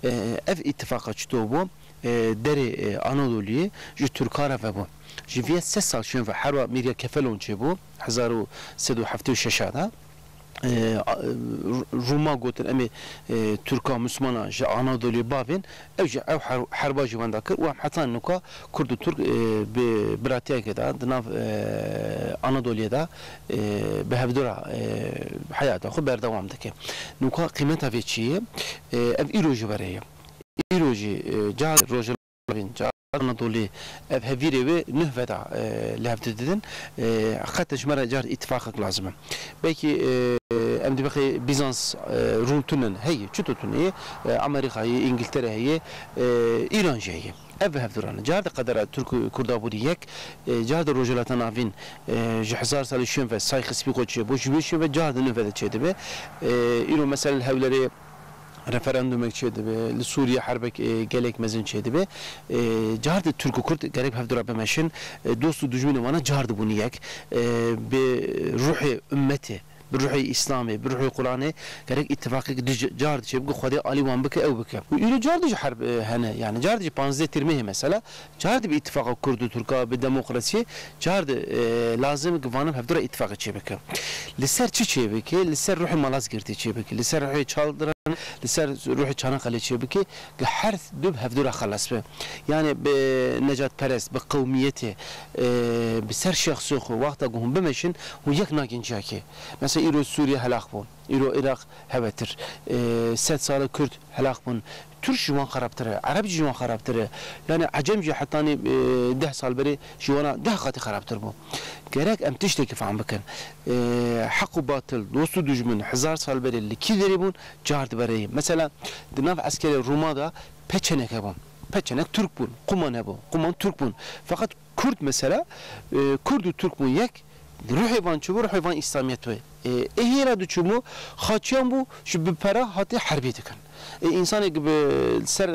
E, ev îtifaqa çito bû? E, derê, e, Anadoliyê ji Tirka re vebû. Ji vê sed sal şên ve herba Mîrya Kefelon çêbû, hezar û sed û heftê û şeş de. E, a, Ru-, Rûma gotin, em ê, e, Tirka Mismana ji Anadoliyê bavên, ew jî ew her-, herba jî wenda kir û em heta nuka Kurd û Tirk, e, bi biratiyeke de di nav, e, Anadoliyê de, e, bi hevdû re, e, heyata xwe berdewam dike. Nuka qîmeta vê çi ye? E, ev îro jî were ye. Îro jî, e, car Rojavên, car Anadolî, ev hevîrê wê nuh veda, e, li hev didin. E, heqeten ji me re car îtifaqek lazim e. Belkî, e, em dibêjin Bîzans, e, Rûm tune ne, heye, çito tune ye? E, Amerîka ye, Îngiltere heye, e, Îran jî heye. ev bi hevdû re ne. Car di qedera Tirk û Kurda bûnî yek, e, car di Rojhilata Navîn, e, ji hezar salê şûn ve sayxi spî xwe çêbû, ji wê şûn ve car di nû ve de çêdibe. E, îro mesela li Hewlerê referandumek çêdibe, li Sûriye herbek, e, gelek mezin çêdibe. E, car di Tirk û Kurd gerek bi hevdû re bimeşin, e, dost û dijminê wana car dibûnî yek. E, bi ruhê ummetê, bi ruhê Îslamê, bi ruhê Quranê gerek îtifaqek di car di çêbike, Xwedê alî wan bike, ew bike. Û îro car di jî herb, e, hene, yani car di jî panzdeh Tîrmehê mesela, car di bi îtifaqa Kurd û Tirka, bi demokrasiyê, car di, e, lazim ki vana bi hevdû re îtifaqê çêbike. Li ser çi çêbike? Li ser ruhê Malazgirtê çêbike. Li ser ruhê Çaldiran, li ser ruhê Çanaxelê çêbike, ki her du bi hevdû re xelas be. Yani bi necatperest, bi qewmiyetê, e, bi ser şexsê xwe, wexta ku hûn bimeşin, hûn yek nakin ciyakê. Mesela îro Sûriye helaq bû, îro Iraq hevetir. E, sed sal e Kurd helaq bûn. Tirk ji wan xerabtir e, Ereb jî ji wan xerabtir e. Yani Ecem jî hetanî, e, deh sal berê ji wana deh qatî xerabtir bû. Gerek em tiştekî fehm bikin. E, heq û batil, dost û dijmin, hezar sal berê li kî derê bûn, car dibe rê ye. Mesela di nav eskerê Rûma de peçenek hebûn. Peçenek Tirk bûn, Quman hebûn, Quman Tirk bûn. Feqet Kurd mesela, e, Kurd û Tirk bûn yek, ruhê van çi bû, ruhê van Îslamiyet bû. E, ê hêra diçûbû, xaçiyan bû, ji bi pera hatî herbê dikin. E, însanê ki bi ser, e,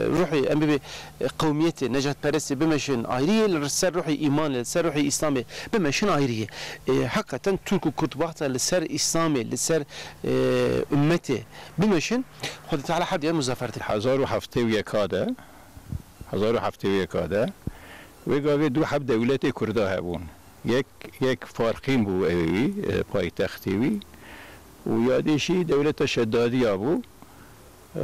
ruhê, em bibê, e, qewmiyetê, necatperestê bimeşin ayrî ye, li ser ruhê îmanê, li ser ruhê Îslamê bimeşin ayrî ye. E, heqeten Tirk û Kurd wexta li ser Îslamê, li ser, e, ummetê bimeşin, Xwedê Teala her diyan muzafer dike. Hezar û heftê û yeka de, hezar û heftê û yeka de, wê gavê du heb dewletê Kurda hebûn. Yek, yek Farqîn bû ew ê wî, e, paytextê wî. Û ya dî jî dewleta Şedadiya bû. E,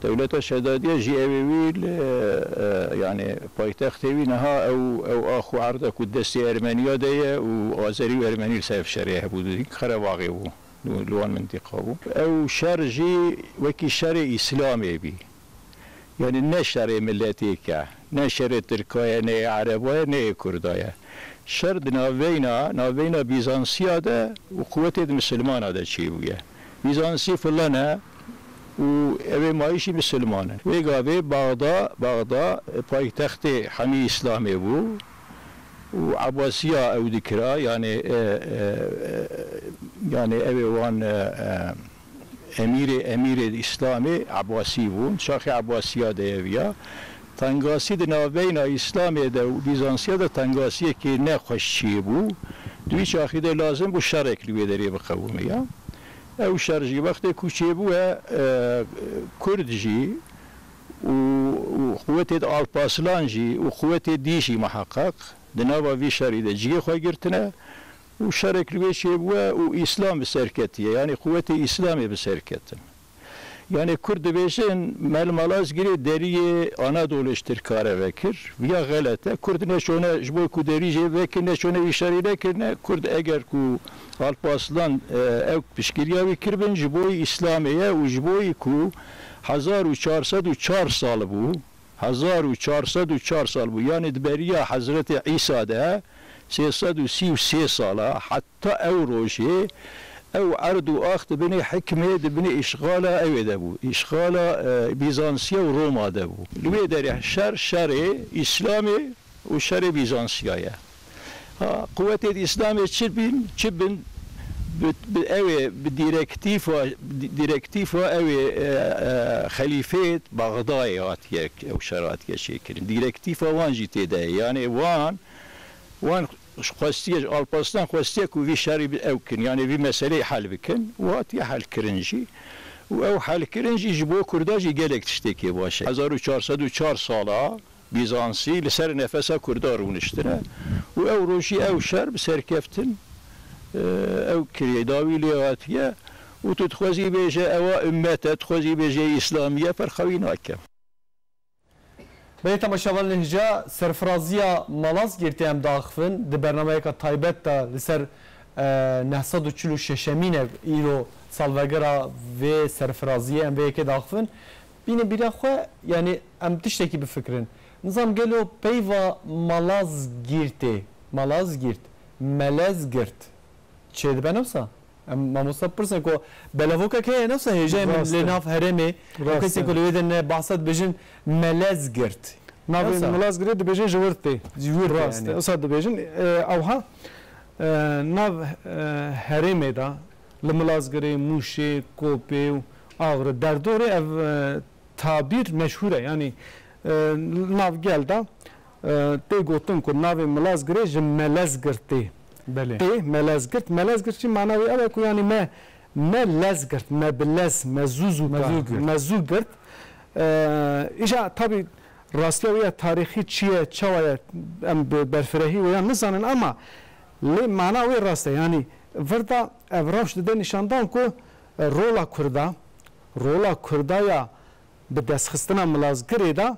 dewleta Şedadiya jî ew ê wî li, e, yani paytextê wî niha ew, ew ax û erda ku destê Ermeniya de ye û Azerî û Ermenî li ser şerê hebû, dî Qerebaxê bû. Li, li wan mintîqa bû. Ew şer jî wekî şerê Îslamê bî. Yani ne şerê miletêk e, ne şerê Tirka ye, ne yê Ereba ye, ne yê Kurda ye. Şer di navbeyna, navbeyna Bîzansiya de û quwetê di misilmana de çêbûye. Bîzansî filan e û ew ê mayî jî misilman in. Wê gavê Baxda, Baxda, e, paytextê hemî Îslamê bû. Û Ebasiya ew dikira, yani, e, e, e, yani ew ê wan, e, e, emîrê, emîrê Îslamê Ebasî bûn. Şaxê Ebasiya de ye viya. Tengasî di navbeyna Îslamê de û Bîzansiya de tengasiyekê ne xweş çêbû. Di wî çaxî de lazim bû şerek li wê derê biqewimiya. Ew şer jî wextê ku çêbûye, e, Kurd jî û, û quwetê di Alpaslan jî û quwetê dî jî muheqeq di nava vî şerî de cihê xwe girtine û şerek li wê çêbûye û Îslam bi ser ketiye, yanî quwetê Îslamê bi ser ketin. Yanî Kurd dibêjin, me li Malazgirê deriyê Anadolê ji Tirka re vekir. Viya xelet e. Kurd neçûne ji bo ku derî jê vekin, neçûne vî şerî nekirine. Kurd eger ku Alp Aslan, e, ew piştgiriya wî kiribin, ji bo Îslamê ye û ji bo ku hezar û çar sed û çar sal bû, hezar û çar sed û çar sal bû, yanî di beriya Hezretê Îsa de sê sed û sî û sê sala, heta ew rojê ew erd û ax di binê hikmê, di binê îşxala ew ê de bû. Îşxala, e, Bîzansiya û Roma de bû. Li wê derê şer, şerê Îslamê û şerê Bîzansiya ye. Ha, quwetê di Îslamê çi bin, çi bin, bi, bi, ew ê bi direktîfa, di-, direktîfa ew ê, e, e, xelîfê Bexdayê hatiye, ew şer hatiye çêkirin. Direktîfa wan jî tê de ye. Yanê wan, wan xwestiye, Alparslan xwestiye ku vî şerî bi ew kin, yanê vî meseleyê hel bikin. Û hatiye helkirin jî. Û ew helkirin jî ji bo Kurda jî gelek tiştekê baş e. Hezar û çar sed û çar sala, Bîzansî li ser nefesa Kurda rûniştine û ew rojî ew şer bi ser keftin, e, ew kirî dawî lê hatiye û tu dixwezî bêje ewa ummet e, dixwezî bêje Îslamî ye, ferqa wî nake. Belê temaşevan, li hêja serfiraziya Malazgirtê em diaxivin, di bernameyeka taybet de li ser, e, neh sed û çil û şeşemîn e îro salvegera vê serfiraziyê em vê yekê diaxivin. Bîne bîra xwe, yanî em tiştekî bifikirin. Nizam gelo peyva Malazgirtê, Malazgirt, Melezgirt çêdibe newsa? Em mamosta bipirsin ku belavokek heye newsa hêja em Rast e. Lê nav herêmê, û Rast kesên e. Ku li wê de ne behsa dibêjin Melezgirt. Navê Milazgirê dibêjin ji wir tê. Ji wir tê, rast e. Yanî. Wisa dibêjin, e, ewha, e, nav, e, herêmê de li Milazgirê, Mûşê, Kopê û Axrê, derdorê ev, e, tabîr meşhûr e. Yanî, e, nav gel de, e, tê gotin ku navê Milazgirê ji melez girtê. Belê. Tê melez girt. Melez girt jî mana wê ew e ku yanî me, me lez girt, me bi lez, me zû zû Me zû girt. Me zû girt. E, îja tabî rastiya wê ya tarîxî çi ye, çawa ye, em bi berfirehî wê ya nizanin ama lê mana wê rast e. Yanî vir de ev rewş dide nîşandan ku, e, rola Kurda, rola Kurda ya bi destxistina Milazgirê de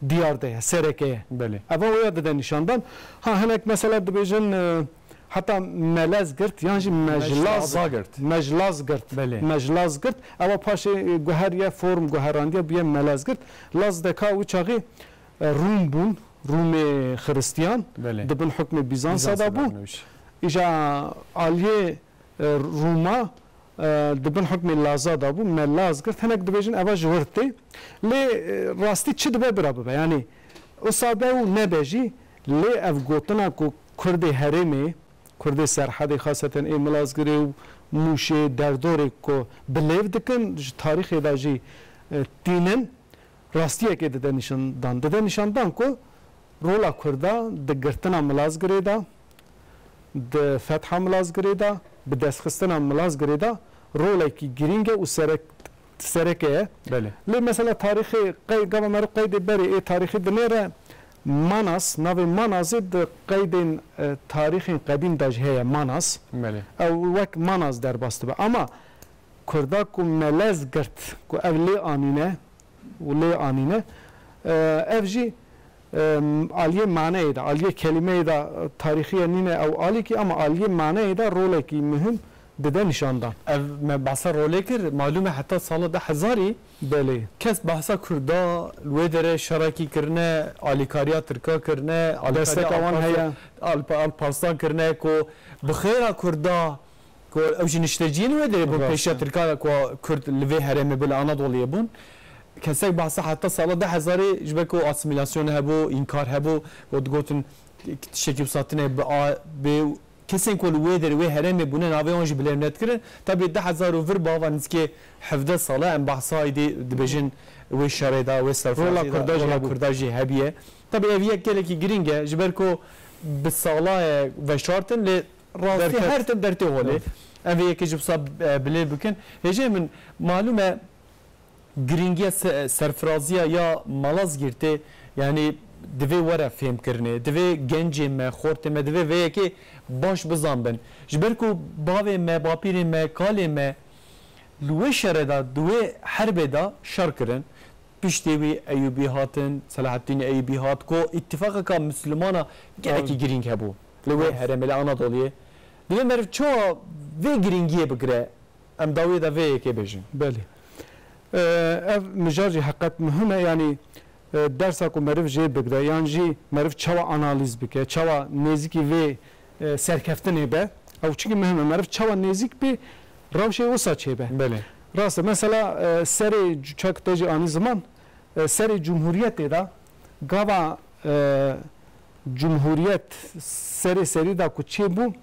diyar de ye, sereke ye. Belê. Eva wê ya dide nîşandan. Ha, hinek mesela dibêjin, e, heta melez girt, yan jî mejlaz, Mejlaza girt. Mejlaz girt. Belê. Mejlaz girt. Eva paşê, e, guheriye, form guherandiye bûye melez girt. Laz de ka wî çaxî, e, Rûm bûn, Rûmê Xiristiyan, Belê. Di bin hukmê Bîzansa Bîzansa de bû. de bû. Îja aliyê e, Rûma, e, di bin hukmê Laza de bû, me Laz girt. Hinek dibêjin eva ji wir tê. Lê, e, rastî çi dibe bira bibe? Yanî, wisa be û nebe jî, lê ev gotina ku Kurdê herêmê, Kurdê Serhedê, xaseten ê Milazgirê û Mûşê, derdorê ku bi lêv dikin, ji tarîxê de jî, e, tînin, rastiyekê dide nîşandan. Dide nîşandan ku rola Kurda di girtina Milazgirê de, di fetha Milazgirê de, bi destxistina Milazgirê de rolekî girîng e û serek-, sereke ye. Belê. Lê mesela tarîxê qey-, gava meriv qeydê berê ê tarîxî dinêre Manas, navê Manasê di qeydên, e, tarîxên qedîm de jî heye Manas. Belê. Ew wek Manas derbas dibe. Ama Kurda ku melez girt, ku ev lê anîne û lê anîne, e, ev jî, e, aliyê maneyê de, aliyê kelîmeyê de, e, tarîxiye nîne ew alîkî, ama aliyê maneyê de rolekî muhim dide nîşandan. Ev me behsa rolê kir, malûm e heta sala du hezarî Belê. kes behsa Kurda li wê derê şerekî kirine, alîkariya Tirka kirine, alîkariya Desteka wan Alparslan, heye. Alp-, Alparslan kirine ku bi xêra Kurda ku ew jî nişteciyên wê derê bûn, Rast e. pêşiya Tirkan ku Kurd li vê herêmê bû, li Anadoliyê bûn. Kesek behsa heta sala du hezarî ji ber ku asîmîlasyon hebû, înkar hebû, ku digotin tiştekî wisa tune bi a, bi kesên ku li wê derê, wê herêmê bûne, navê wan jî bilêv nedikirin. Tabî du hezar û vir bi ava nizikê hevdeh sala em behsa êdî dibêjin wê şerê de, wê serfiraziyê de, Kurda jî rola hebû. Kurda jî hebiye. Tabî ev yek gelekî girîng e, ji ber ku bi sala ye veşartin, lê Rastî Derket. her tim dertê holê. Evet. Em vê yekê ji wisa, e, bilêv bikin. Hêjayê min, malûm e, girîngiya se-, serfiraziya ya Malazgirtê, yanî divê were fêmkirinê, divê gencê me, xortê me, divê vê yekê baş bizanbin. Ji ber ku bavê me, bapîrê me, kalê me li wê şerê de, di wê herbê de şer kirin. Piştê wî Eyûbî hatin, Selahaddînê Eyûbî hat, ku îtîfaqeka Mislimana gelekî Tabii. girîng hebû. Li wê Tabii. herêmê, li Anadoliyê. Divê meriv çawa vê girîngiyê bigire? Em dawiyê de vê yekê bêjin. Belê. Ee, ev mijar jî heqet muhim e, yanî, e, dersa ku meriv jê bigire, yan jî meriv çawa analîz bike, çawa nêzîkî vê, e, serkeftinê be, ew çikî muhim e. Meriv çawa nêzîk bê, rewşê wisa çêbe. Belê. Rast e. Mesela, e, serê cu-, çak te jî anî ziman, e, serê Cumhuriyetê de gava, e, Cumhuriyet serê serî de ku çêbû,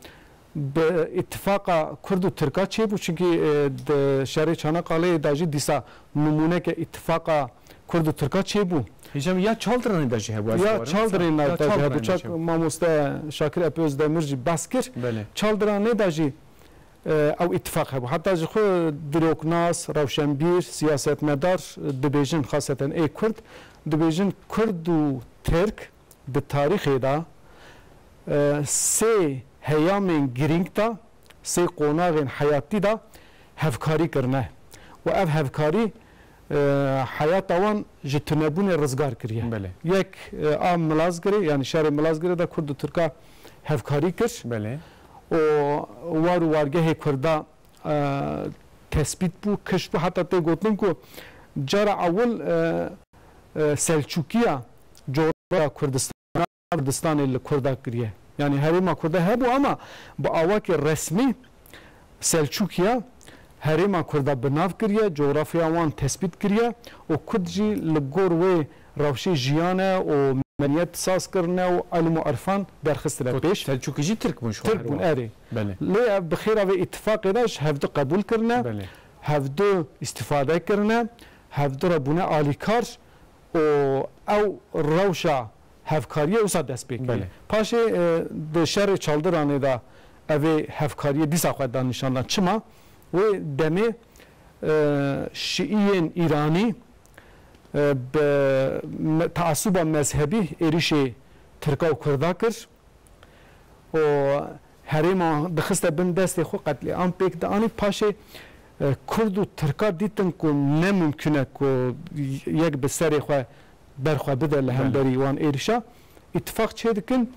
bi îtifaqa Kurd û Tirka çêbû, çunkî, e, di şerê Çanakaleyê de jî dîsa nimûneke îtifaqa Kurd û Tirka çêbû. Hêjam ya Çaldiranê de jî hebû, ez Ya bawerim. Çaldiranê Ya de jî Çaldiranê hebû. de Çak jî hebû. Mamoste Şakir Epî Özdemir jî behs kir. Belê. Çaldiranê de jî, e, ew îtifaq hebû. Heta ji xwe dîroknas, rewşenbîr, siyasetmedar, e, dibêjin, xaseten ê Kurd, dibêjin Kurd û Tirk di tarîxê de, e, sê heyamên girîng de, sê qonaxên heyatî de hevkarî kirine. Û ev hevkarî, e, heyata wan ji tunebûnê rizgar kiriye. Belê. Yek, e, a Milazgirê, yanî şerê Milazgirê de Kurd û Tirka hevkarî kir. Belê. Û war û wargehê Kurda, e, tespît bû, kişt bû. Heta tê gotin ku cara ewil, e, e, Selçûkiya coğrafya Kurdistan Kurdistanê li Kurda kiriye. Yanî herêma Kurda hebû ama bi awakê resmî Selçûkiya herêma Kurda bi nav kiriye, coğrafya wan tespît kiriye û Kurd jî li gor wê rewşê jiyane û medeniyet saz kirine û ilm û irfan derxistine pêş. Selçûkî jî Tirk bûn ji xwe Tirk bûn, herwa. Erê. Belê. Lê ev bi xêra vê îtifaqê de ji hevdu qebûl kirine, Belê. hevdu îstîfade kirine, hevdu re bûne alîkar û ew rewşa hevkariyê wisa dest pê kiriye. Belê. Paşê, e, di şerê Çaldiranê de evê hevkariyê dîsa xwe da nîşandan. Çima? Wê demê, e, şiîyên îranî, e, bi me-, teasuba mezhebî êrîşê Tirka û Kurda kir û herêma dixiste bin destê xwe, qetlîam pêk dianî. Paşê, e, Kurd û Tirka dîtin ku ne mimkun e ku yek bi serê xwe berxwe bide li Belê. hemberî wan êrîşa. Îtifaq çêdikin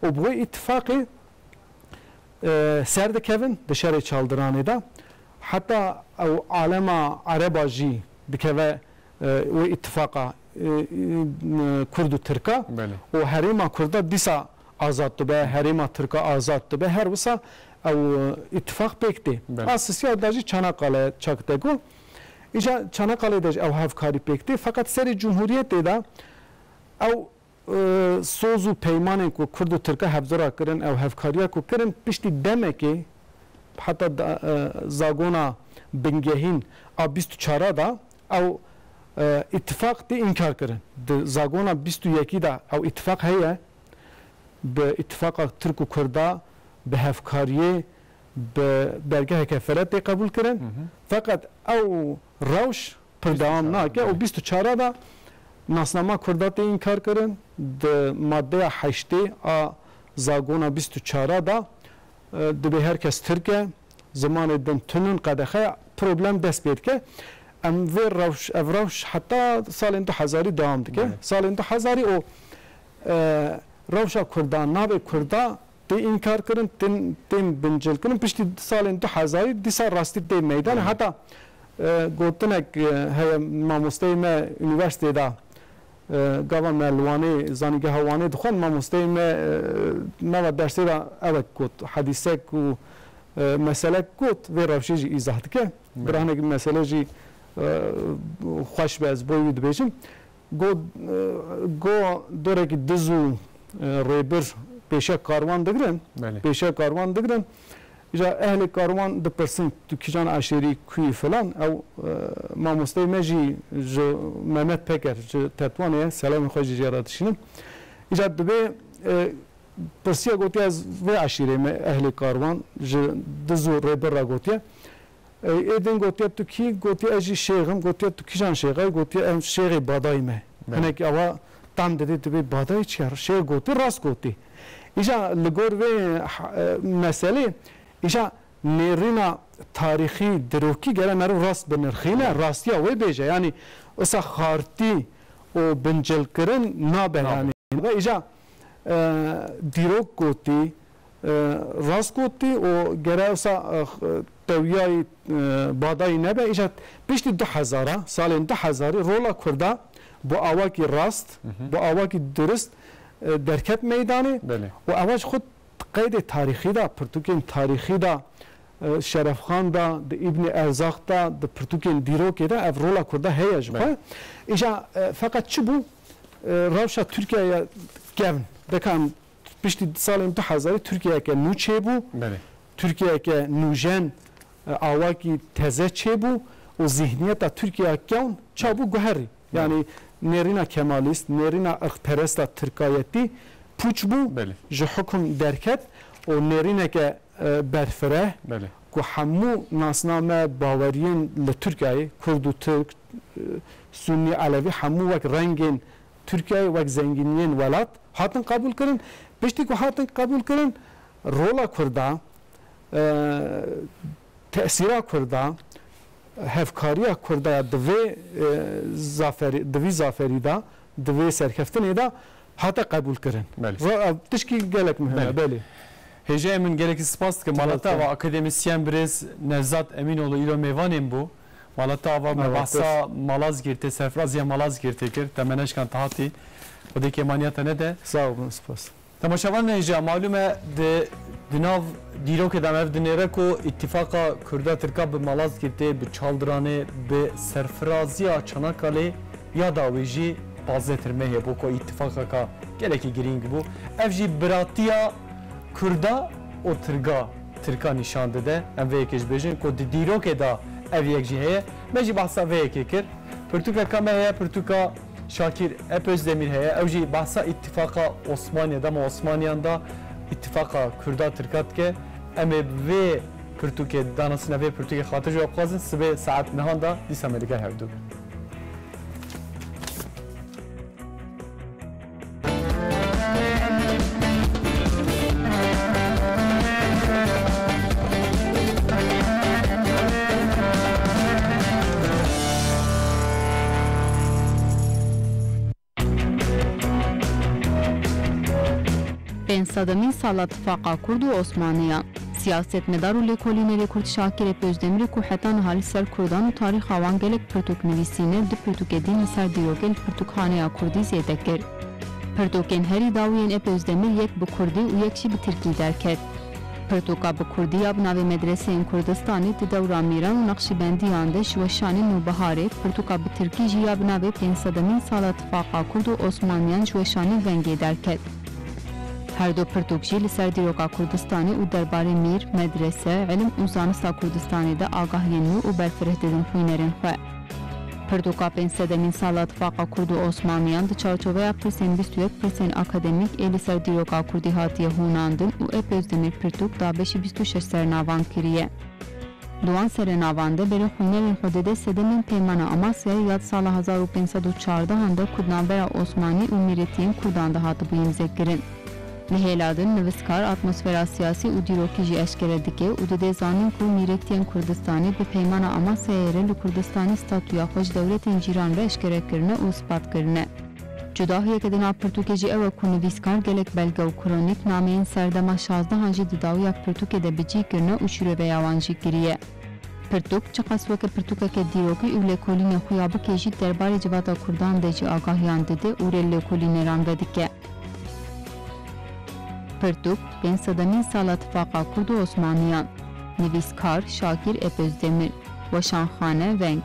û bi wê îtifaqê, e, ser dikevin di şerê Çaldiranê de. Heta ew alema ereba jî dikeve, e, wê îtifaqa, e, e, Kurd û Tirka Belê. û herêma Kurda dîsa azad dibe, herêma Tirka azad dibe. Her wisa ew, e, îtifaq pêk tê. Belê. A sisiya da jî Çanakkale çak te got. Îca Çanakkale de jî ew hevkarî pêk tê. Feqet serê Cumhuriyetê de ew, e, soz û peymanên ku Kurd û Tirka hevdu re kirin, ew hevkariya ku kirin, piştî demekê, heta da, e, zagona bingehîn a bîst û çar de ew, e, îtifaq tê înkar kirin. Di zagona bîst û yekî de ew îtifaq heye, bi îtifaqa Tirk û Kurda, bi hevkariyê, bi dergeheke fele tê qebûl kirin. Hı hı. Feqet ew rewş pir dewam nake û bîst û çar de nasnama Kurda tê înkar kirin. Di maddeya heştê a zagona bîst û çar de, e, dibê her kes Tirk e, zimanê din tunun, qedexe, problem dest pê dike. Em vê rewş, ev rewş heta salên du hezarî dewam dike. Belê. Salên du hezarî û, e, rewşa Kurda, navê Kurda tê înkar kirin, tên, tên bincil kirin. Piştî salên du hezarî dîsa rastî tê meydan. Belê. Heta, e, gotinek, e, heye, mamosteyê me unîversîtê de, e, gava me li Wanê, zanîngeha Wanê dixwend, mamosteyê me, e, nava dersê de ewek got, hedîsek û, e, meselek got, vê rewşê jî îzah dike. Belê. Biranek mesele jî, e, xweş be, ez boy wî dibêjim. Go, e, go dorekî diz û, e, rêbir pêşiya karwan digirin. Belê. Pêşiya karwan digirin. Îca ehlê karwan dipirsin, tu kîjan eşêrî, kuyî filan. Ew, e, mamosteyê me jî ji Mehmet Peker, ji Tetwanê ye, selamê xwe jî jê re dişînim. Îca dibê, e, pirsiye, gotiye, ez vê eşîrê me, ehlê karwan, ji diz û rêbir re gotiye. Ê, ê din gotiye, tu kî? Gotiye, ez jî şêx im. Gotiye, tu kîjan şêx e? Gotiye, em şêxê Badayî me. Belê. Hinek awa tam didê, dibê Badayî çi ye? Şêx gotî, rast gotî. Îja li gor vê, e, meselê, îja nêrîna tarîxî, dirokî gere meriv rast binirxîne, Belê. rastiya wê bêje. Yanî, wisa xartî û bincilkirin nabe, Nabe. yanî. Ve îja, e, dîrok gotî, e, rast gotî û gere wisa, e, tewiyayî, e, Badayî nebe. Îja piştî du hezar a, salên du hezarî rola Kurda bi awakî rast, Hı hı. bi awakî durist, e, derket meydanê Belê. û ewa ji xwe qeydê tarîxî de, pirtûkên tarîxî de, e, Şerefxan de, di Îbnî Erzax de, di pirtûkên dîrokê de ev rola Kurda heye ji xwe. Belê. Îja, e, feqet çi bû? E, rewşa Tirkiyeyê kevn. Deka em piştî salên du hezarî Tirkiyeyeke nû çêbû. Belê. Tirkiyeyeke nûjen, e, awakî teze çêbû û zihniyeta Tirkiyeya kewn çabû guherî. Belê. Yanî nêrîna kemalîst, nêrîna irqperesta tirkayetî pûç bû, Belê. ji hukum derket û nêrîneke, e, berfireh Belê. ku hemû nasname, baweriyên li Tirkiyeyê, Kurd û Tirk, e, Sunnî, Elewî, hemû wek rengên Tirkiyeyê, wek zengîniyên welat hatin qebûl kirin. Piştî ku hatin qebûl kirin, rola Kurda, e, tesîra Kurda, hevkariya Kurda ya di vê, e, zaferî, di vî zaferî de, di vê serkeftinê de hate qebûlkirin. Belê. Ra-, ev tişkî gelek muhim e, Belê. belê. Hêjayê min, gelekî spas dikim. Malata Belê. wa akademisyen birêz Nevzat Emînoğlu îro mêvanên bû. Malata wa me Malata. bahsa Malazgirtê, serfiraziya Malazgirtê kir. Te me neşkand hatî. Xwedê kêmaniya te nede. Sağ olun, spas. Temaşevan hêja, malûm e di, di nav dîrokê de me ev dinêre ku îtîfaqa Kurda Tirka bi Malazgirtê, bi Çaldiranê, bi serfiraziya Çanakalê ya dawî jî pazdeh tirmehê bû ku îtifaqeka gelekî girîng bû. Ev jî biratiya Kurda û Tirga, Tirka nîşan dide. Em vê yekê jî bêjin ku di dîrokê de ev yek jî heye. Me jî behsa vê yekê kir. Pirtûkeka me heye, pirtûka Şakir Ep Özdemir heye. Ew jî behsa îtifaqa Osmaniye, dema Osmaniyan da îtifaqa Kurda Tirka dike. Em ê vê pirtûkê, danasîna vê pirtûkê xatir ji we bixwazin. Sibê saet nehan da dîsa me li gel hev du bin. Pênc sedemîn sala tifaqa Kurd û Osmaniyan. Siyasetmedar û lêkolînerê Kurd Şakir Ep Özdemirê ku heta niha li ser Kurdan û tarîxa wan gelek pirtûk nivîsîne, du pirtûkê din li ser dîrokê li pirtûkxaneya Kurdî zêde kir. Pirtûkên herî dawî yên Ep Özdemir yek bi Kurdî û yek jî bi Tirkî derket. Pirtûka bi Kurdî ya bi navê Medreseyên Kurdistanê di dewra Mîran û Neqşîbendiyan de ji weşanê Nûbiharê, pirtûka bi Tirkî jî ya bi navê Pênc sedemîn sala tifaqa Kurd û Osmaniyan ji weşanê Vengê derket. Her du pirtûk jî li ser dîroka Kurdistanê û derbarê mîr, medrese, ilim û zanista Kurdistanê de agahiyên nû û berfireh didin xwînerên xwe. Pirtûka pênc sedemîn sala tifaqa Kurd û Osmaniyan di çarçoveya pirsên bîst û yek pirsên akademîk ê li ser dîroka Kurdî hatiye hûnandin û Ep Özdemir pirtûk da beşî bîst û şeş sernavan kiriye. Di wan serênavan de berê xwînerên xwe dide sedemên Peymana Amasyayê ya di sala hezar û pênc sed û çardehan de ku di navbera Osmanî û mîretiyên Kurdan de hatibû îmzekirin. Li hêla din, nivîskar atmosfera siyasî û dîrokî jî eşkere dike û dide zanîn ku mîretiyên Kurdistanê bi Peymana Amasyayê re li Kurdistanê statûya xwe ji dewletên cîran re eşkere kirine û ispat kirine. Cudahiyeke di nav pirtûkê jî ew e ku nivîskar gelek belge û kronîk, nameyên serdema şazdehan jî di dawiya pirtûkê de bi cî kirine û şîroveya wan jî kiriye. Pirtûk, çiqas weke pirtûkeke dîrokî û lêkolînê xuya bike jî, derbarê civata Kurdan de jî agahiyan dide û rê li lêkolîneran vedike. Pirtûk, pênc sedemîn sala tifaqa Kurd û Osmaniyan. Nivîskar, Şakir Ep Özdemir. Weşanxane, Veng.